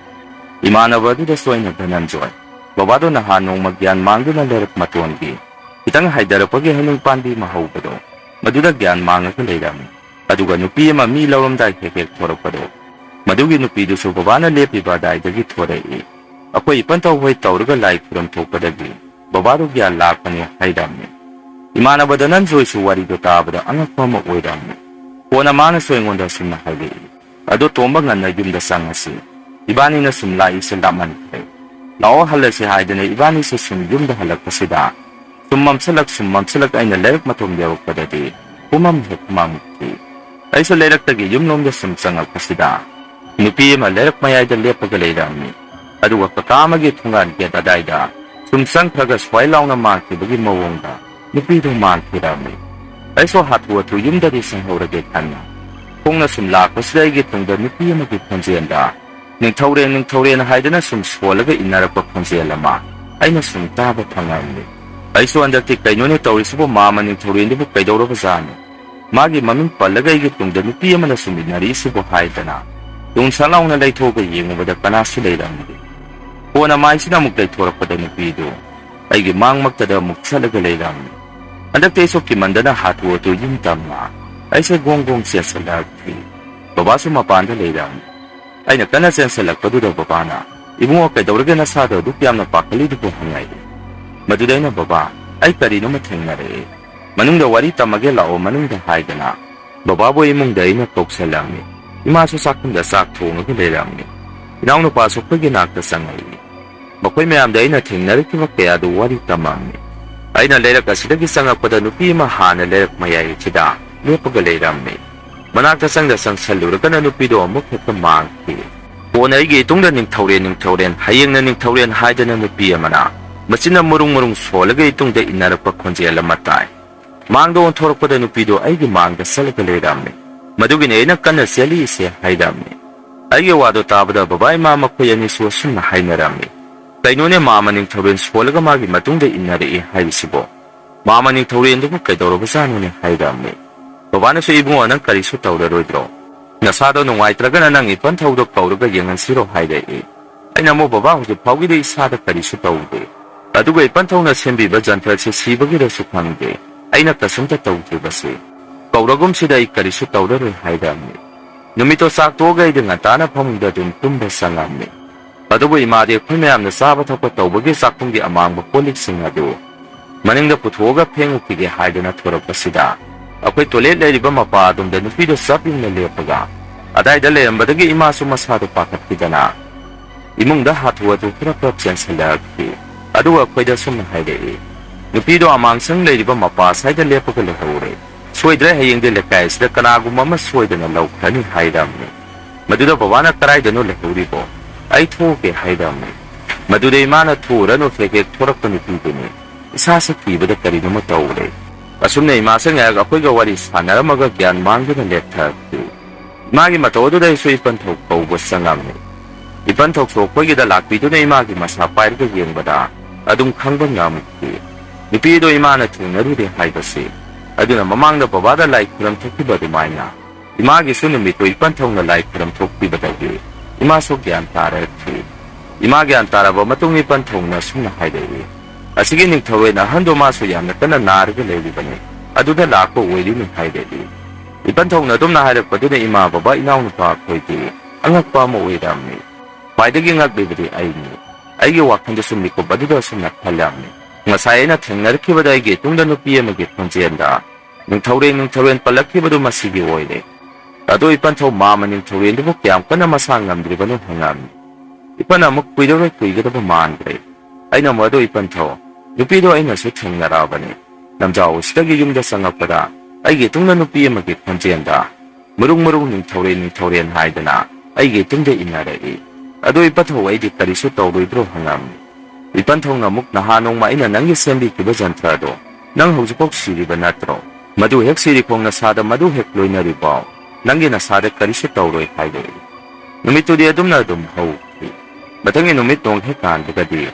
ꯏꯃꯥꯟꯅꯕ ꯑꯗꯨꯗꯁꯨ ꯑꯩꯅ, "ꯙꯅꯟꯖꯣꯏ, ꯕꯕꯥꯗꯣ ꯅꯍꯥꯟ ꯅꯣꯡꯃ ꯒ꯭ꯌꯥꯟ ꯃꯥꯡꯗꯨꯅ ꯂꯩꯔꯛ ꯃꯇꯣꯟꯒꯤ ꯈꯤꯇꯪ ꯍꯥꯏꯊꯔꯛꯄꯒꯤ ꯍꯩꯅꯧ ꯄꯥꯝꯕꯤ ꯑꯃ ꯍꯧꯕꯗꯣ, ꯃꯗꯨꯗ ꯒ꯭ꯌꯥꯟ ꯃꯥꯡꯉꯒ ꯂꯩꯔꯝꯃꯤ꯫ ꯑꯗꯨꯒ ꯅꯨꯄꯤ ꯑꯃ ꯃꯤ ꯂꯧꯔꯝꯗꯥꯏ ꯍꯦꯛ ꯍꯦꯛ ꯊꯣꯔꯛꯄꯗꯣ, ꯃꯗꯨꯒꯤ ꯅꯨꯄꯤꯗꯨꯁꯨ ꯕꯕꯥꯅ ꯂꯦꯞꯄꯤꯕ ꯑꯗꯥꯏꯗꯒꯤ ꯊꯣꯔꯛꯏ꯫ ꯑꯩꯈꯣꯏ ꯏꯄꯟꯊꯧ ꯍꯣꯏ ꯇꯧꯔꯒ ꯂꯥꯏ ꯈꯨꯔꯝ ꯊꯣꯛꯄꯗꯒꯤ ꯕꯕꯥꯗꯣ ꯒ꯭ꯌꯥꯟ ꯂꯥꯛꯄꯅꯤ" ꯍꯥꯏꯔꯝꯃꯤ꯫ ꯏꯃꯥꯟꯅꯕ ꯙꯅꯟꯖꯣꯏꯁꯨ ꯋꯥꯔꯤꯗꯣ ꯇꯥꯕꯗ ꯑꯉꯛꯄ ꯑꯃ ꯑꯣꯏꯔꯝꯃꯤ꯫ ꯀꯣꯟꯅ ꯃꯥꯅꯁꯨ ꯑꯩꯉꯣꯟꯗ ꯑꯁꯨꯝꯅ ꯍꯥꯏꯔꯛꯏ, "ꯑꯗꯣ ꯇꯣꯝꯕ, ꯉꯟꯅ ꯌꯨꯝꯗ ꯆꯪꯉꯁꯤ꯫ ꯏꯕꯥꯅꯤꯅ ꯁꯨꯝ ꯂꯥꯛꯏꯁꯦ ꯂꯥꯞꯃꯟꯈ꯭ꯔꯦ꯫ ꯂꯥꯛꯑꯣ ꯍꯜꯂꯁꯤ" ꯍꯥꯏꯗꯅ ꯏꯕꯥꯅꯤꯁꯨ ꯁꯨꯝ ꯌꯨꯝꯗ ꯍꯜꯂꯛꯄꯁꯤꯗ ꯁꯨꯝ ꯃꯝꯁꯤꯜꯂꯛ, ꯁꯨꯝ ꯃꯝꯁꯤꯜꯂꯛ, ꯑꯩꯅ ꯂꯩꯔꯛ ꯃꯇꯣꯟ ꯌꯧꯔꯛꯄꯗꯗꯤ ꯄꯨꯃꯝ ꯍꯦꯛ ꯃꯝꯈꯤ꯫ ꯑꯩꯁꯨ ꯂꯩꯔꯛꯇꯒꯤ ꯌꯨꯝꯂꯣꯝꯗ ꯁꯨꯝ ꯆꯪꯉꯛꯄꯁꯤꯗ ꯅꯨꯄꯤ ꯑꯃ ꯂꯩꯔꯛ ꯃꯌꯥꯏꯗ ꯂꯦꯞꯄꯒ ꯂꯩꯔꯝꯃꯤ꯫ ꯑꯗꯨꯒ ꯀꯀꯥ ꯑꯃꯒꯤ ꯊꯣꯡꯒꯥꯟ ꯒꯦꯠ ꯑꯗꯥꯏꯗ ꯁꯨꯝ ꯆꯪꯈ꯭ꯔꯒ ꯁ꯭ꯋꯥꯏ ꯂꯥꯎꯅ ꯃꯥꯡꯈꯤꯕꯒꯤ ꯃꯑꯣꯡꯗ ꯅꯨꯄꯤꯗꯨ ꯃꯥꯡꯈꯤꯔꯝꯃꯤ꯫ ꯑꯩꯁꯨ ꯍꯥꯊꯨ ꯍꯥꯊꯨ ꯌꯨꯝꯗꯗꯤ ꯆꯪꯍꯧꯔꯒꯦ ꯈꯟꯅ ꯈꯣꯡꯅ ꯁꯨꯝ ꯂꯥꯛꯄꯁꯤꯗ ꯑꯩꯒꯤ ꯇꯨꯡꯗ ꯅꯨꯄꯤ ꯑꯃꯒꯤ ꯈꯣꯟꯖꯦꯜꯗ "ꯅꯤꯡꯊꯧꯔꯦꯟ, ꯅꯤꯡꯊꯧꯔꯦꯟ" ꯍꯥꯏꯗꯅ ꯁꯨꯝ ꯁꯣꯜꯂꯒ ꯏꯟꯅꯔꯛꯄ ꯈꯣꯟꯖꯦꯜ ꯑꯃ ꯑꯩꯅ ꯁꯨꯝ ꯇꯥꯕ ꯐꯪꯉꯝꯃꯤ꯫ ꯑꯩꯁꯨ ꯍꯟꯗꯛꯇꯤ "ꯀꯩꯅꯣꯅꯦ ꯇꯧꯔꯤꯁꯤꯕꯨ, ꯃꯥꯃ ꯅꯤꯡꯊꯧꯔꯦꯟꯗꯨꯕꯨ ꯀꯩꯗꯧꯔꯕꯖꯥꯠꯅꯣ? ꯃꯥꯒꯤ ꯃꯃꯤꯡ ꯄꯜꯂꯒ ꯑꯩꯒꯤ ꯇꯨꯡꯗ ꯅꯨꯄꯤ ꯑꯃꯅ ꯁꯨꯝ ꯏꯟꯅꯔꯛꯏꯁꯤꯕꯨ" ꯍꯥꯏꯗꯅ ꯇꯨꯡ ꯁꯠ ꯂꯥꯎꯅ ꯂꯩꯊꯣꯛꯑꯒ ꯌꯦꯡꯉꯨꯕꯗ ꯀꯅꯥꯁꯨ ꯂꯩꯔꯝꯗꯦ꯫ ꯀꯣꯟꯅ ꯃꯥꯏꯁꯤꯅ ꯑꯃꯨꯛ ꯂꯩꯊꯣꯔꯛꯄꯗ ꯅꯨꯄꯤꯗꯨ ꯑꯩꯒꯤ ꯃꯥꯡꯃꯛꯇꯗ ꯑꯃꯨꯛ ꯆꯠꯂꯒ ꯂꯩꯔꯝꯃꯤ꯫ ꯍꯟꯗꯛꯇꯤ ꯑꯩꯁꯨ ꯀꯤꯃꯟꯗꯅ ꯍꯥꯊꯨ ꯍꯥꯊꯨ ꯌꯨꯝ ꯇꯝꯅ ꯑꯩꯁꯦ ꯒꯣꯡ ꯒꯣꯡ ꯆꯦꯟꯁꯤꯜꯂꯛꯈꯤ꯫ ꯕꯕꯥꯁꯨ ꯃꯄꯥꯟꯗ ꯂꯩꯔꯝꯃꯤ꯫ ꯑꯩꯅ ꯀꯟꯅ ꯆꯦꯟꯁꯤꯜꯂꯛꯄꯗꯨꯗ ꯕꯕꯥꯅ, "ꯏꯕꯨꯡꯉꯣ, ꯀꯩꯗꯧꯔꯒꯦ ꯅꯁꯥꯗꯣ ꯑꯗꯨꯛ ꯌꯥꯝꯅ ꯄꯥꯈꯠꯂꯤꯗꯨꯕꯨ?" ꯍꯪꯉꯛꯏ꯫ ꯃꯗꯨꯗ ꯑꯩꯅ, "ꯕꯕꯥ, ꯑꯩ ꯀꯔꯤꯅꯣꯃ ꯊꯦꯡꯅꯔꯛꯑꯦ꯫ ꯃꯅꯨꯡꯗ ꯋꯥꯔꯤ ꯇꯝꯃꯒꯦ ꯂꯥꯛꯑꯣ ꯃꯅꯨꯡꯗ" ꯍꯥꯏꯗꯅ ꯕꯕꯥꯕꯨ ꯏꯃꯨꯡꯗ ꯑꯩꯅ ꯀꯧꯁꯜꯂꯝꯃꯤ꯫ ꯏꯃꯥꯁꯨ ꯆꯥꯛꯈꯨꯝꯗ ꯆꯥꯛ ꯊꯣꯡꯉꯒ ꯂꯩꯔꯝꯃꯤ꯫ ꯏꯅꯥꯎꯅꯨꯄꯥꯁꯨ ꯑꯩꯈꯣꯏꯒꯤ ꯅꯥꯛꯇ ꯆꯪꯉꯛꯏ꯫ ꯃꯈꯣꯏ ꯃꯌꯥꯝꯗ ꯑꯩꯅ ꯊꯦꯡꯅꯔꯛꯈꯤꯕ ꯀꯌꯥꯗꯨ ꯋꯥꯔꯤ ꯇꯝꯃꯝꯃꯤ꯫ ꯑꯩꯅ ꯂꯩꯔꯛ ꯑꯁꯤꯗꯒꯤ ꯆꯪꯉꯛꯄꯗ ꯅꯨꯄꯤ ꯑꯃ ꯍꯥꯟꯅ ꯂꯩꯔꯛ ꯃꯌꯥꯏ ꯑꯁꯤꯗ ꯂꯦꯞꯄꯒ ꯂꯩꯔꯝꯃꯤ꯫ ꯃꯅꯥꯛꯇ ꯆꯪꯗ ꯆꯪꯁꯜꯂꯨꯔꯒꯅ ꯅꯨꯄꯤꯗꯣ ꯑꯃꯨꯛ ꯍꯦꯛꯇ ꯃꯥꯡꯈꯤ꯫ ꯀꯣꯟꯅ ꯑꯩꯒꯤ ꯏꯇꯨꯡꯗ "ꯅꯤꯡꯊꯧꯔꯦꯟ, ꯅꯤꯡꯊꯧꯔꯦꯟ, ꯍꯌꯦꯡꯅ ꯅꯤꯡꯊꯧꯔꯦꯟ" ꯍꯥꯏꯗꯅ ꯅꯨꯄꯤ ꯑꯃꯅ ꯃꯆꯤꯟꯅ ꯃꯔꯨꯡ ꯃꯔꯨꯡ ꯁꯣꯜꯂꯒ ꯏꯇꯨꯡꯗ ꯏꯟꯅꯔꯛꯄ ꯈꯣꯟꯖꯦꯜ ꯑꯃ ꯇꯥꯏ꯫ ꯃꯥꯡꯗ ꯑꯣꯟꯊꯣꯔꯛꯄꯗ ꯅꯨꯄꯤꯗꯣ ꯑꯩꯒꯤ ꯃꯥꯡꯗ ꯆꯠꯂꯒ ꯂꯩꯔꯝꯃꯤ꯫ "ꯃꯗꯨꯒꯤꯅꯦ ꯑꯩꯅ ꯀꯟꯅ ꯆꯦꯜꯂꯤꯁꯦ" ꯍꯥꯏꯔꯝꯃꯤ꯫ ꯑꯩꯒꯤ ꯋꯥꯗꯣ ꯇꯥꯕꯗ ꯕꯕꯥ ꯏꯃꯥ ꯃꯈꯣꯏ ꯑꯅꯤꯁꯨ ꯑꯁꯨꯝꯅ ꯍꯥꯏꯅꯔꯝꯃꯤ, "ꯀꯩꯅꯣꯅꯦ, ꯃꯥꯝꯃ ꯅꯤꯡꯊꯧꯔꯦꯟ ꯁꯣꯜꯂꯒ ꯃꯥꯒꯤ ꯃꯇꯨꯡꯗ ꯏꯟꯅꯔꯛꯏ ꯍꯥꯏꯔꯤꯁꯤꯕꯣ? ꯃꯥꯝꯃ ꯅꯤꯡꯊꯧꯔꯦꯟꯗꯨꯕꯨ ꯀꯩꯗꯧꯔꯕꯖꯥꯠꯅꯣꯅꯦ?" ꯍꯥꯏꯔꯝꯃꯤ꯫ ꯕꯕꯥꯅꯁꯨ, "ꯏꯕꯨꯡꯉꯣ, ꯅꯪ ꯀꯔꯤꯁꯨ ꯇꯧꯔꯔꯣꯏꯗ꯭ꯔꯣ? ꯅꯁꯥꯗꯣ ꯅꯨꯡꯉꯥꯏꯇ꯭ꯔꯒꯅ ꯅꯪ ꯏꯄꯟꯊꯧꯗꯣ ꯀꯧꯔꯒ ꯌꯦꯡꯍꯟꯁꯤꯔꯣ?" ꯍꯥꯏꯔꯛꯏ꯫ ꯑꯩꯅ ꯑꯃꯨꯛ, "ꯕꯕꯥ, ꯍꯧꯖꯤꯛ ꯐꯥꯎꯒꯤꯗꯤ ꯏꯁꯥꯗ ꯀꯔꯤꯁꯨ ꯇꯧꯗꯦ, ꯑꯗꯨꯒ ꯏꯄꯟꯊꯧꯅ ꯁꯦꯝꯕꯤꯕ ꯖꯟꯇ꯭ꯔꯁꯦ ꯁꯤꯕꯒꯤꯔꯁꯨ ꯈꯪꯗꯦ, ꯑꯩꯅ ꯀꯩꯁꯨꯝꯇ ꯇꯧꯗ꯭ꯔꯤꯕꯁꯦ꯫ ꯀꯧꯔꯒꯨꯝꯁꯤꯗ, ꯑꯩ ꯀꯔꯤꯁꯨ ꯇꯧꯔꯔꯣꯏ" ꯍꯥꯏꯔꯝꯃꯤ꯫ ꯅꯨꯃꯤꯠꯇꯣ ꯆꯥꯛ ꯇꯣꯛꯑꯒ ꯑꯩꯗꯤ ꯉꯟꯇꯥꯅ ꯐꯃꯨꯡꯗ ꯑꯗꯨꯝ ꯇꯨꯝꯕ ꯆꯪꯉꯝꯃꯤ꯫ ꯑꯗꯨꯕꯨ ꯏꯃꯥꯗꯤ ꯑꯩꯈꯣꯏ ꯃꯌꯥꯝꯅ ꯆꯥꯕ ꯊꯛꯄ ꯇꯧꯕꯒꯤ ꯆꯥꯛꯈꯨꯝꯒꯤ ꯑꯃꯥꯡꯕ ꯀꯣꯜ ꯂꯤꯛꯁꯤꯡ ꯑꯗꯨ ꯃꯅꯤꯡꯗ ꯄꯨꯊꯣꯛꯑꯒ ꯐꯦꯡꯉꯨꯈꯤꯒꯦ ꯍꯥꯏꯗꯅ ꯊꯣꯔꯛꯄꯁꯤꯗ, ꯑꯩꯈꯣꯏ ꯇꯣꯏꯂꯦꯠ ꯂꯩꯔꯤꯕ ꯃꯄꯥ ꯑꯗꯣꯝꯗ ꯅꯨꯄꯤꯗꯣ ꯆꯞ ꯌꯨꯡꯅ ꯂꯦꯞꯄꯒ, ꯑꯗꯥꯏꯗ ꯂꯩꯔꯝꯕꯗꯒꯤ ꯏꯃꯥꯁꯨ ꯃꯁꯥꯗꯣ ꯄꯥꯈꯠꯈꯤꯗꯅ ꯏꯃꯨꯡꯗ ꯍꯥꯊꯨ ꯍꯥꯊꯨ ꯈꯔ ꯈꯔ ꯆꯦꯟꯁꯤꯜꯂꯛꯈꯤ꯫ ꯑꯗꯨꯒ ꯑꯩꯈꯣꯏꯗ ꯑꯁꯨꯝꯅ ꯍꯥꯏꯔꯛꯏ, "ꯅꯨꯄꯤꯗꯣ ꯑꯃꯥꯡꯁꯪ ꯂꯩꯔꯤꯕ ꯃꯄꯥ ꯁ꯭ꯋꯥꯏꯗ ꯂꯦꯞꯄꯒ ꯂꯩꯍꯧꯔꯦ꯫ ꯁꯣꯏꯗ꯭ꯔꯦ, ꯍꯌꯦꯡꯗꯤ ꯂꯩꯀꯥꯏ ꯑꯁꯤꯗ ꯀꯅꯥꯒꯨꯝꯕ ꯑꯃ ꯁꯣꯏꯗꯅ ꯂꯧꯈ꯭ꯔꯅꯤ" ꯍꯥꯏꯔꯝꯃꯤ꯫ ꯃꯗꯨꯗ ꯕꯕꯥꯅ, "ꯀꯗꯥꯏꯗꯅꯣ ꯂꯩꯍꯧꯔꯤꯕꯣ? ꯑꯩ ꯊꯣꯛꯑꯒꯦ" ꯍꯥꯏꯔꯝꯃꯤ꯫ ꯃꯗꯨꯗ ꯏꯃꯥꯅ, "ꯊꯣꯛꯎꯔꯅꯨ, ꯍꯦꯛ ꯍꯦꯛ ꯊꯣꯔꯛꯄ ꯅꯨꯄꯤꯗꯨꯅꯤ꯫ ꯏꯁꯥꯁꯦ ꯀꯤꯕꯗ ꯀꯔꯤꯅꯣꯃ ꯇꯧꯔꯦ"꯫ ꯑꯁꯨꯝꯅ ꯏꯃꯥꯁꯦ ꯉꯥꯏꯍꯥꯛ ꯑꯩꯈꯣꯏꯒ ꯋꯥꯔꯤ ꯁꯥꯟꯅꯔꯝꯃꯒ ꯒ꯭ꯌꯥꯟ ꯃꯥꯡꯗꯨꯅ ꯂꯦꯞꯊꯈꯤ꯫ ꯏꯃꯥꯒꯤ ꯃꯇꯧ ꯑꯗꯨꯗ ꯑꯩꯁꯨ ꯏꯄꯟꯊꯧ ꯀꯧꯕ ꯆꯪꯉꯝꯃꯤ꯫ ꯏꯄꯟꯊꯧꯁꯨ ꯑꯩꯈꯣꯏꯒꯤꯗ ꯂꯥꯛꯄꯤꯗꯨꯅ ꯏꯃꯥꯒꯤ ꯃꯁꯥ ꯄꯥꯏꯔꯒ ꯌꯦꯡꯕꯗ ꯑꯗꯨꯝ ꯈꯪꯕ ꯉꯝꯈꯤ꯫ ꯅꯨꯄꯤ ꯑꯗꯣ ꯏꯃꯥꯅ ꯊꯦꯡꯅꯔꯨꯔꯦ ꯍꯥꯏꯕꯁꯤ꯫ ꯑꯗꯨꯅ ꯃꯃꯥꯡꯗ ꯕꯕꯥꯗ ꯂꯥꯏ ꯈꯨꯔꯝ ꯊꯣꯛꯈꯤꯕ ꯑꯗꯨꯃꯥꯏꯅ ꯏꯃꯥꯒꯤꯁꯨ ꯅꯨꯃꯤꯠꯇꯨ ꯏꯄꯟꯊꯧꯅ ꯂꯥꯏ ꯈꯨꯔꯝ ꯊꯣꯛꯄꯤꯕꯗꯒꯤ ꯏꯃꯥꯁꯨ ꯒ꯭ꯌꯥꯟ ꯇꯥꯔꯛꯈꯤ꯫ ꯏꯃꯥ ꯒ꯭ꯌꯥꯟ ꯇꯥꯔꯕ ꯃꯇꯨꯡ ꯏꯄꯟꯊꯧꯅ ꯑꯁꯨꯝꯅ ꯍꯥꯏꯔꯛꯏ, "ꯑꯁꯤꯒꯤ ꯅꯤꯡꯊꯧꯔꯦꯟ ꯑꯍꯟꯗꯣ ꯃꯥꯁꯨ ꯌꯥꯝꯅ ꯀꯟꯅ ꯅꯥꯔꯒ ꯂꯩꯔꯤꯕꯅꯤ, ꯑꯗꯨꯗ ꯂꯥꯛꯄ ꯑꯣꯏꯔꯤꯅꯤ" ꯍꯥꯏꯔꯛꯏ꯫ ꯏꯄꯟꯊꯧꯅ ꯑꯗꯨꯝꯅ ꯍꯥꯏꯔꯛꯄꯗꯨꯅ ꯏꯃꯥ, ꯕꯕꯥ, ꯏꯅꯥꯎꯅꯨꯄꯥ ꯑꯩꯈꯣꯏꯗꯤ ꯑꯉꯛꯄ ꯑꯃ ꯑꯣꯏꯔꯝꯃꯤ꯫ ꯈ꯭ꯋꯥꯏꯗꯒꯤ ꯉꯛꯂꯤꯕꯗꯤ ꯑꯩꯅꯤ꯫ ꯑꯩꯒꯤ ꯋꯥꯈꯜꯗꯁꯨ ꯃꯤꯀꯨꯞ ꯑꯗꯨꯗ ꯑꯁꯨꯝꯅ ꯈꯜꯂꯝꯃꯤ꯫ ꯉꯁꯥꯏ ꯑꯩꯅ ꯊꯦꯡꯅꯔꯛꯈꯤꯕꯗ ꯑꯩꯒꯤ ꯏꯇꯨꯡꯗ ꯅꯨꯄꯤ ꯑꯃꯒꯤ ꯈꯣꯟꯖꯦꯜꯗ "ꯅꯤꯡꯊꯧꯔꯦꯟ, ꯅꯤꯡꯊꯧꯔꯦꯟ" ꯄꯜꯂꯛꯈꯤꯕꯗꯨ ꯃꯁꯤꯒꯤ ꯑꯣꯏꯔꯦ꯫ ꯑꯗꯣ ꯏꯄꯟꯊꯧ, ꯃꯥꯃ ꯅꯤꯡꯊꯧꯔꯦꯟꯗꯨꯕꯨ ꯀꯌꯥꯝ ꯀꯟꯅ ꯃꯁꯥ ꯉꯝꯗ꯭ꯔꯤꯕꯅꯣ ꯍꯪꯉꯝꯃꯤ꯫ ꯏꯄꯟ ꯑꯃꯨꯛ ꯀꯨꯏꯔꯔꯣꯏ ꯀꯨꯏꯒꯗꯕ ꯃꯥꯟꯗ꯭ꯔꯦ꯫ ꯑꯩꯅ ꯑꯃꯨꯛ, "ꯑꯗꯣ ꯏꯄꯟꯊꯧ, ꯅꯨꯄꯤꯗꯣ ꯑꯩꯅꯁꯨ ꯊꯦꯡꯅꯔꯛꯑꯕꯅꯤ꯫ ꯂꯝꯖꯥꯎ ꯑꯁꯤꯗꯒꯤ ꯌꯨꯝꯗ ꯆꯪꯉꯛꯄꯗ ꯑꯩꯒꯤ ꯏꯇꯨꯡꯗ ꯅꯨꯄꯤ ꯑꯃꯒꯤ ꯈꯣꯟꯖꯦꯜꯗ ꯃꯔꯨꯡ ꯃꯔꯨꯡ 'ꯅꯤꯡꯊꯧꯔꯦꯟ, ꯅꯤꯡꯊꯧꯔꯦꯟ' ꯍꯥꯏꯗꯅ ꯑꯩꯒꯤ ꯏꯇꯨꯡꯗ ꯏꯟꯅꯔꯛꯏ꯫ ꯑꯗꯣ ꯏꯄꯟꯊꯧ, ꯑꯩꯗꯤ ꯀꯔꯤꯁꯨ ꯇꯧꯔꯣꯏꯗ꯭ꯔꯣ?" ꯍꯪꯉꯝꯃꯤ꯫ ꯏꯄꯟꯊꯧꯅ ꯑꯃꯨꯛ, "ꯅꯍꯥꯟ ꯅꯣꯡꯃ ꯑꯩꯅ ꯅꯪꯒꯤ ꯁꯦꯝꯕꯤꯈꯤꯕ ꯖꯟꯇ꯭ꯔꯗꯣ ꯅꯪ ꯍꯧꯖꯤꯛꯐꯥꯎ ꯁꯤꯔꯤꯕ ꯅꯠꯇ꯭ꯔꯣ? ꯃꯗꯨ ꯍꯦꯛ ꯁꯤꯔꯤ ꯈꯣꯡ ꯅꯁꯥꯗ ꯃꯗꯨ ꯍꯦꯛ ꯂꯣꯏꯅꯔꯤꯕꯥꯎ ꯅꯪꯒꯤ ꯅꯁꯥꯗ ꯀꯔꯤꯁꯨ ꯇꯧꯔꯣꯏ" ꯍꯥꯏꯔꯛꯏ꯫ ꯅꯨꯃꯤꯠꯇꯨꯗꯤ ꯑꯗꯨꯝꯅ ꯑꯗꯨꯝ ꯍꯧꯈꯤ꯫ ꯃꯊꯪꯒꯤ ꯅꯨꯃꯤꯠ ꯅꯣꯡ ꯍꯦꯛ ꯀꯥꯟꯕꯒꯗꯤ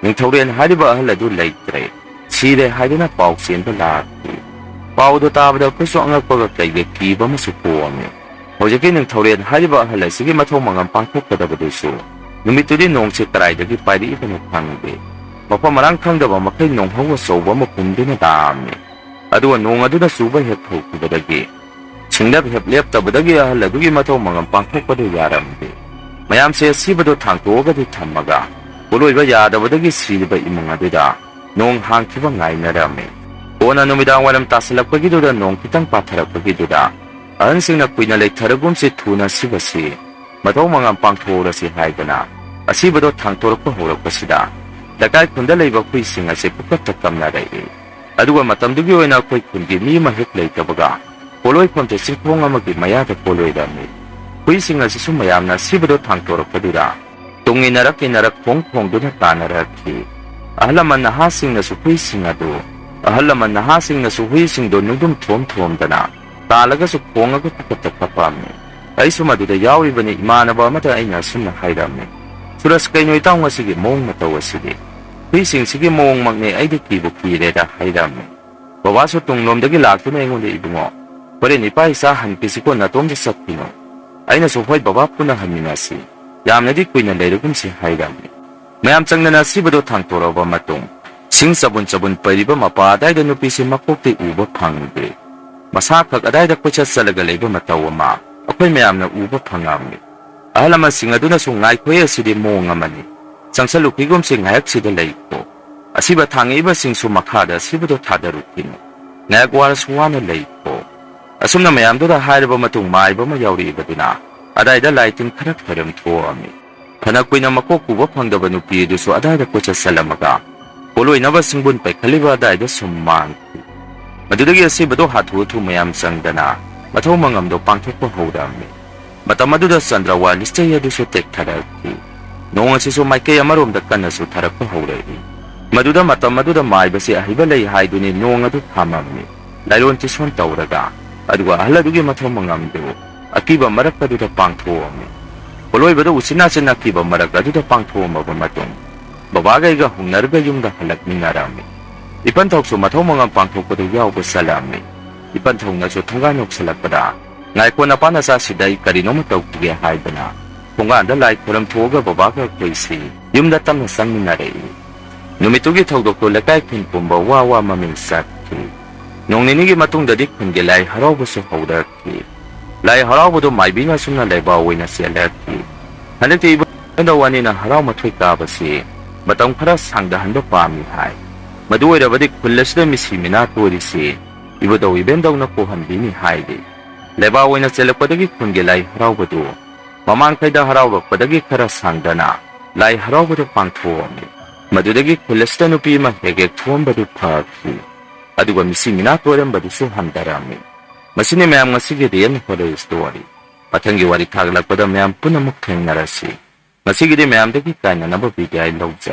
ꯅꯤꯡꯊꯧꯔꯦꯟ ꯍꯥꯏꯔꯤꯕ ꯑꯍꯜ ꯑꯗꯨ ꯂꯩꯇ꯭ꯔꯦ, ꯁꯤꯔꯦ ꯍꯥꯏꯗꯨꯅ ꯄꯥꯎ ꯆꯦꯟꯕ ꯂꯥꯛꯈꯤ꯫ ꯄꯥꯎ ꯑꯗꯨ ꯇꯥꯕꯗ ꯑꯩꯈꯣꯏꯁꯨ ꯑꯉꯛꯄꯒ ꯀꯩꯒ ꯀꯤꯕ ꯑꯃꯁꯨ ꯄꯣꯛꯑꯝꯃꯤ꯫ ꯍꯧꯖꯤꯛꯀꯤ ꯅꯤꯡꯊꯧꯔꯦꯟ ꯍꯥꯏꯔꯤꯕ ꯑꯍꯜ ꯑꯁꯤꯒꯤ ꯃꯊꯧ ꯃꯉꯝ ꯄꯥꯡꯊꯣꯛꯀꯗꯕꯗꯨꯁꯨ ꯅꯨꯃꯤꯠꯇꯨꯗꯤ ꯅꯣꯡꯁꯤ ꯀꯗꯥꯏꯗꯒꯤ ꯄꯥꯏꯔꯛꯏꯕꯅꯣ ꯈꯪꯗꯦ꯫ ꯃꯐꯝ ꯃꯔꯥꯡ ꯈꯪꯗꯕ ꯃꯈꯩ ꯅꯣꯡꯍꯧ ꯑꯆꯧꯕ ꯑꯃ ꯍꯨꯝꯗꯨꯅ ꯂꯥꯛꯑꯝꯃꯤ꯫ ꯑꯗꯨꯒ ꯅꯣꯡ ꯑꯗꯨꯅ ꯆꯨꯕ ꯍꯦꯛ ꯍꯧꯈꯤꯕꯗꯒꯤ, ꯁꯤꯡꯂꯞ ꯍꯦꯛ ꯂꯦꯞꯇꯕꯗꯒꯤ ꯑꯍꯜ ꯑꯗꯨꯒꯤ ꯃꯊꯧ ꯃꯉꯝ ꯄꯥꯡꯊꯣꯛꯄꯗꯨ ꯌꯥꯔꯝꯗꯦ꯫ ꯃꯌꯥꯝꯁꯦ ꯑꯁꯤꯕꯗꯨ ꯊꯥꯡꯇꯣꯛꯑꯒꯗꯤ ꯊꯝꯃꯒ, ꯄꯣꯠꯂꯣꯏꯕ ꯌꯥꯗꯕꯗꯒꯤ ꯁꯤꯔꯤꯕ ꯏꯃꯨꯡ ꯑꯗꯨꯗ ꯅꯣꯡ ꯍꯥꯡꯈꯤꯕ ꯉꯥꯏꯅꯔꯝꯃꯤ꯫ ꯀꯣꯟꯅ ꯅꯨꯃꯤꯗꯥꯡ ꯋꯥꯏꯔꯝ ꯇꯥꯁꯤꯜꯂꯛꯄꯒꯤꯗꯨꯗ, ꯅꯣꯡ ꯈꯤꯇꯪ ꯄꯥꯊꯔꯛꯄꯒꯤꯗꯨꯗ, ꯑꯍꯟꯁꯤꯡꯅ "ꯀꯨꯏꯅ ꯂꯩꯊꯔꯒꯨꯝꯁꯤ, ꯊꯨꯅ ꯁꯤꯕꯁꯤ, ꯃꯊꯧ ꯃꯉꯝ ꯄꯥꯡꯊꯣꯛꯍꯧꯔꯁꯤ" ꯍꯥꯏꯗꯅ ꯑꯁꯤꯕꯗꯣ ꯊꯥꯡꯇꯣꯔꯛꯄ ꯍꯧꯔꯛꯄꯁꯤꯗ, ꯂꯩꯀꯥꯏ ꯈꯨꯟꯗ ꯂꯩꯕ ꯍꯨꯏꯁꯤꯡ ꯑꯁꯤ ꯄꯨꯀꯞꯇ ꯀꯝꯅꯔꯛꯏ꯫ ꯑꯗꯨꯒ ꯃꯇꯝꯗꯨꯒꯤ ꯑꯣꯏꯅ ꯑꯩꯈꯣꯏ ꯈꯨꯟꯒꯤ ꯃꯤ ꯑꯃ ꯍꯦꯛ ꯂꯩꯇꯕꯒ, ꯄꯣꯠꯂꯣꯏꯐꯝꯁꯦ ꯆꯤꯡꯈꯣꯡ ꯑꯃꯒꯤ ꯃꯌꯥꯗ ꯄꯣꯠꯂꯣꯏꯔꯝꯃꯤ꯫ ꯍꯨꯏꯁꯤꯡ ꯑꯁꯤꯁꯨ ꯃꯌꯥꯝꯅ ꯑꯁꯤꯕꯗꯣ ꯊꯥꯡꯇꯣꯔꯛꯄꯗꯨꯗ, ꯇꯨꯡ ꯏꯟꯅꯔꯛ ꯏꯟꯅꯔꯛ ꯈꯣꯡ ꯈꯣꯡꯗꯨꯅ ꯇꯥꯟꯅꯔꯛꯈꯤ꯫ ꯑꯍꯜ ꯂꯃꯟ ꯅꯍꯥꯁꯤꯡꯅꯁꯨ ꯍꯨꯏꯁꯤꯡ ꯑꯗꯨ, ꯑꯍꯜ ꯂꯃꯟ ꯅꯍꯥꯁꯤꯡꯅꯁꯨ ꯍꯨꯏꯁꯤꯡꯗꯣ ꯅꯨꯡꯗꯨꯝ ꯊꯣꯝ ꯊꯣꯝꯗꯅ ꯇꯥꯜꯂꯒꯁꯨ ꯈꯣꯡꯉꯒ ꯄꯨꯈꯠꯇ ꯀꯞꯄꯝꯃꯤ꯫ ꯑꯩꯁꯨ ꯃꯗꯨꯗ ꯌꯥꯎꯔꯤꯕꯅꯤ꯫ ꯏꯃꯥꯟꯅꯕ ꯑꯃꯗ ꯑꯩꯅ ꯑꯁꯨꯝꯅ ꯍꯥꯏꯔꯝꯃꯤ, "ꯁꯨꯔꯖ, ꯀꯩꯅꯣ ꯏꯇꯥꯎ ꯉꯁꯤꯒꯤ ꯃꯑꯣꯡ ꯃꯇꯧ ꯑꯁꯤꯗꯤ? ꯍꯨꯏꯁꯤꯡꯁꯤꯒꯤ ꯃꯑꯣꯡꯃꯛꯅꯦ ꯑꯩꯗꯤ ꯀꯤꯕꯨ ꯀꯤꯔꯦꯗ" ꯍꯥꯏꯔꯝꯃꯤ꯫ ꯕꯕꯥꯁꯨ ꯇꯨꯡꯂꯣꯝꯗꯒꯤ ꯂꯥꯛꯇꯨꯅ ꯑꯩꯉꯣꯟꯗ, "ꯏꯕꯨꯡꯉꯣ, ꯍꯣꯔꯦꯟ ꯏꯄꯥ ꯏꯆꯥ ꯍꯟꯈꯤꯁꯤꯀꯣ, ꯅꯇꯣꯝꯇ ꯆꯠꯈꯤꯅꯨ"꯫ ꯑꯩꯅꯁꯨ, "ꯍꯣꯏ ꯕꯕꯥ, ꯄꯨꯟꯅ ꯍꯟꯃꯤꯟꯅꯁꯤ꯫ ꯌꯥꯝꯅꯗꯤ ꯀꯨꯏꯅ ꯂꯩꯔꯒꯨꯝꯁꯤ" ꯍꯥꯏꯔꯝꯃꯤ꯫ ꯃꯌꯥꯝ ꯆꯪꯗꯅ ꯑꯁꯤꯕꯗꯣ ꯊꯥꯡꯇꯣꯔꯛꯑꯕ ꯃꯇꯨꯡ, ꯁꯤꯡ ꯆꯕꯨꯟ ꯆꯕꯨꯟ ꯄꯩꯔꯤꯕ ꯃꯄꯥ ꯑꯗꯥꯏꯗ ꯅꯨꯄꯤꯁꯤ ꯃꯀꯣꯛꯇꯤ ꯎꯕ ꯐꯪꯗꯦ꯫ ꯃꯁꯥꯈꯛ ꯑꯗꯥꯏꯗ ꯀꯣꯏꯆꯠ ꯆꯠꯂꯒ ꯂꯩꯕ ꯃꯇꯧ ꯑꯃ ꯑꯩꯈꯣꯏ ꯃꯌꯥꯝꯅ ꯎꯕ ꯐꯪꯉꯝꯃꯤ꯫ ꯑꯍꯜ ꯂꯃꯟꯁꯤꯡ ꯑꯗꯨꯅꯁꯨ, "ꯉꯥꯏꯈꯣꯍꯦ, ꯑꯁꯤꯗꯤ ꯃꯑꯣꯡ ꯑꯃꯅꯤ꯫ ꯆꯪꯁꯜꯂꯨꯈꯤꯒꯨꯝꯁꯤ, ꯉꯥꯏꯍꯥꯛ ꯁꯤꯗ ꯂꯩꯈꯣ꯫ ꯑꯁꯤꯕ ꯊꯥꯡꯉꯛꯏꯕꯁꯤꯡꯁꯨ ꯃꯈꯥꯗ ꯑꯁꯤꯕꯗꯣ ꯊꯥꯗꯔꯨꯈꯤꯅꯨ꯫ ꯉꯥꯏꯍꯥꯛ ꯋꯥꯔꯁꯨ ꯋꯥꯅ ꯂꯩꯈꯣ"꯫ ꯑꯁꯨꯝꯅ ꯃꯌꯥꯝꯗꯨꯗ ꯍꯥꯏꯔꯕ ꯃꯇꯨꯡ, ꯃꯥꯏꯕ ꯑꯃ ꯌꯥꯎꯔꯛꯏꯕꯗꯨꯅ ꯑꯗꯥꯏꯗ ꯂꯥꯏ ꯇꯤꯟ ꯈꯔ ꯈꯣꯏꯔꯝ ꯊꯣꯛꯑꯝꯃꯤ꯫ ꯐꯅ ꯀꯨꯏꯅ ꯃꯀꯣꯛ ꯄꯨꯕ ꯐꯪꯗꯕ ꯅꯨꯄꯤ ꯑꯗꯨꯁꯨ ꯑꯗꯥꯏꯗ ꯀꯣꯏꯆꯠ ꯆꯠꯂꯝꯃꯒ, ꯄꯣꯠꯂꯣꯏꯅꯕ ꯁꯤꯡꯕꯨꯟ ꯄꯩꯈꯠꯂꯤꯕ ꯑꯗꯥꯏꯗ ꯁꯨꯝ ꯃꯥꯡꯈꯤ꯫ ꯃꯗꯨꯗꯒꯤ ꯑꯁꯤꯕꯗꯣ ꯍꯥꯊꯨ ꯍꯥꯊꯨ ꯃꯌꯥꯝ ꯆꯪꯗꯅ ꯃꯊꯧ ꯃꯉꯝꯗꯣ ꯄꯥꯡꯊꯣꯛꯄ ꯍꯧꯔꯝꯃꯤ꯫ ꯃꯇꯝ ꯑꯗꯨꯗ ꯆꯟꯗ꯭ꯔꯋꯥ ꯂꯤꯁꯇꯩ ꯑꯗꯨꯁꯨ ꯇꯦꯛꯊꯔꯛꯈꯤ꯫ ꯅꯣꯡ ꯑꯁꯤꯁꯨ ꯃꯥꯏꯀꯩ ꯑꯃꯔꯣꯝꯗ ꯀꯟꯅ ꯆꯨꯊꯔꯛꯄ ꯍꯧꯔꯛꯏ꯫ ꯃꯗꯨꯗ ꯃꯇꯝ ꯑꯗꯨꯗ ꯃꯥꯏꯕꯁꯤ ꯑꯍꯩꯕ ꯂꯩ ꯍꯥꯏꯗꯨꯅꯤ ꯅꯣꯡ ꯑꯗꯨ ꯈꯥꯝꯃꯝꯃꯤ꯫ ꯂꯥꯏꯔꯣꯟ ꯇꯤꯁꯣꯟ ꯇꯧꯔꯒ, ꯑꯗꯨꯒ ꯑꯍꯜ ꯑꯗꯨꯒꯤ ꯃꯊꯧ ꯃꯉꯝꯗꯨ ꯑꯀꯤꯕ ꯃꯔꯛ ꯑꯗꯨꯗ ꯄꯥꯡꯊꯣꯛꯑꯝꯃꯤ꯫ ꯄꯣꯠꯂꯣꯏꯕꯗ ꯎꯆꯤꯟ ꯅꯥꯆꯤꯟ ꯑꯀꯤꯕ ꯃꯔꯛ ꯑꯗꯨꯗ ꯄꯥꯡꯊꯣꯛꯑꯝꯃꯕ ꯃꯇꯨꯡ, ꯕꯕꯥꯒ ꯑꯩꯒ ꯍꯧꯅꯔꯒ ꯌꯨꯝꯗ ꯍꯜꯂꯛꯃꯤꯟꯅꯔꯝꯃꯤ꯫ ꯏꯄꯟꯊꯧꯁꯨ ꯃꯊꯧ ꯃꯉꯝ ꯄꯥꯡꯊꯣꯛꯄꯗ ꯌꯥꯎꯕ ꯆꯠꯂꯝꯃꯤ꯫ ꯏꯄꯟꯊꯧꯅꯁꯨ ꯊꯣꯡꯒꯥꯟ ꯌꯧꯁꯤꯜꯂꯛꯄꯗ, "ꯉꯥꯏꯈꯣ, ꯅꯄꯥ ꯅꯆꯥꯁꯤꯗ ꯑꯩ ꯀꯔꯤꯅꯣꯃ ꯇꯧꯈꯤꯒꯦ" ꯍꯥꯏꯗꯅ ꯊꯣꯡꯒꯥꯟꯗ ꯂꯥꯏ ꯈꯣꯏꯔꯝ ꯊꯣꯛꯑꯒ ꯕꯕꯥꯒ ꯑꯩꯈꯣꯏꯁꯤ ꯌꯨꯝꯗ ꯇꯞꯅ ꯆꯪꯃꯤꯟꯅꯔꯛꯏ꯫ ꯅꯨꯃꯤꯠꯇꯨꯒꯤ ꯊꯧꯗꯣꯛꯇꯨ ꯂꯩꯀꯥꯏ ꯈꯨꯟ ꯄꯨꯝꯕ ꯋꯥ ꯋꯥ ꯃꯃꯤꯡ ꯆꯠꯈꯤ꯫ ꯅꯣꯡ ꯅꯤꯅꯤꯒꯤ ꯃꯇꯨꯡꯗꯗꯤ ꯈꯨꯟꯒꯤ ꯂꯥꯏ ꯍꯔꯥꯎꯕꯁꯨ ꯍꯧꯔꯛꯈꯤ꯫ ꯂꯥꯏ ꯍꯔꯥꯎꯕꯗꯨ ꯃꯥꯏꯕꯤꯅ ꯑꯁꯨꯝꯅ ꯂꯩꯕꯥꯛ ꯑꯣꯏꯅ ꯆꯦꯜꯂꯛꯈꯤ꯫ ꯍꯟꯗꯛꯇꯤ ꯏꯕꯨꯡꯗꯧ ꯑꯅꯤꯅ ꯍꯔꯥꯎ ꯃꯊꯣꯏ ꯀꯥꯕꯁꯤ ꯃꯇꯝ ꯈꯔ ꯁꯥꯡꯗꯍꯟꯕ ꯄꯥꯝꯃꯤ ꯍꯥꯏ꯫ ꯃꯗꯨ ꯑꯣꯏꯔꯕꯗꯤ ꯈꯨꯜ ꯑꯁꯤꯗ ꯃꯤꯁꯤ ꯃꯤꯅꯥ ꯇꯣꯔꯤꯁꯤ ꯏꯕꯨꯙꯧ ꯏꯕꯦꯟꯗꯧꯅ ꯀꯣꯛꯍꯟꯕꯤꯅꯤ ꯍꯥꯏꯔꯤ꯫ ꯂꯩꯕꯥꯛ ꯑꯣꯏꯅ ꯆꯦꯜꯂꯛꯄꯗꯒꯤ ꯈꯨꯟꯒꯤ ꯂꯥꯏ ꯍꯔꯥꯎꯕꯗꯨ ꯃꯃꯥꯡꯈꯩꯗ ꯍꯔꯥꯎꯔꯛꯄꯗꯒꯤ ꯈꯔ ꯁꯥꯡꯗꯅ ꯂꯥꯏ ꯍꯔꯥꯎꯕꯗꯨ ꯄꯥꯡꯊꯣꯛꯑꯝꯃꯤ꯫ ꯃꯗꯨꯗꯒꯤ ꯈꯨꯜ ꯑꯁꯤꯗ ꯅꯨꯄꯤ ꯑꯃ ꯍꯦꯛ ꯍꯦꯛ ꯊꯣꯛꯑꯝꯕꯗꯨ ꯐꯈꯤ꯫ ꯑꯗꯨꯒ ꯃꯤꯁꯤ ꯃꯤꯅꯥ ꯇꯣꯏꯔꯝꯕꯗꯨꯁꯨ ꯍꯟꯊꯔꯝꯃꯤ꯫ ꯃꯁꯤꯅꯤ ꯃꯌꯥꯝ ꯉꯁꯤꯒꯤ ꯔꯤꯌꯦꯜ ꯍꯣꯔꯔ ꯁ꯭ꯇꯣꯔꯤ꯫ ꯃꯊꯪꯒꯤ ꯋꯥꯔꯤ ꯊꯥꯒꯠꯂꯛꯄꯗ ꯃꯌꯥꯝ ꯄꯨꯟꯅꯃꯛ ꯊꯦꯡꯅꯔꯁꯤ꯫ ꯉꯁꯤꯒꯤꯗꯤ ꯃꯌꯥꯝꯗꯒꯤ ꯀꯥꯏꯅꯅꯕ ꯕꯤꯗꯥꯏ ꯂꯧꯖꯔꯦ꯫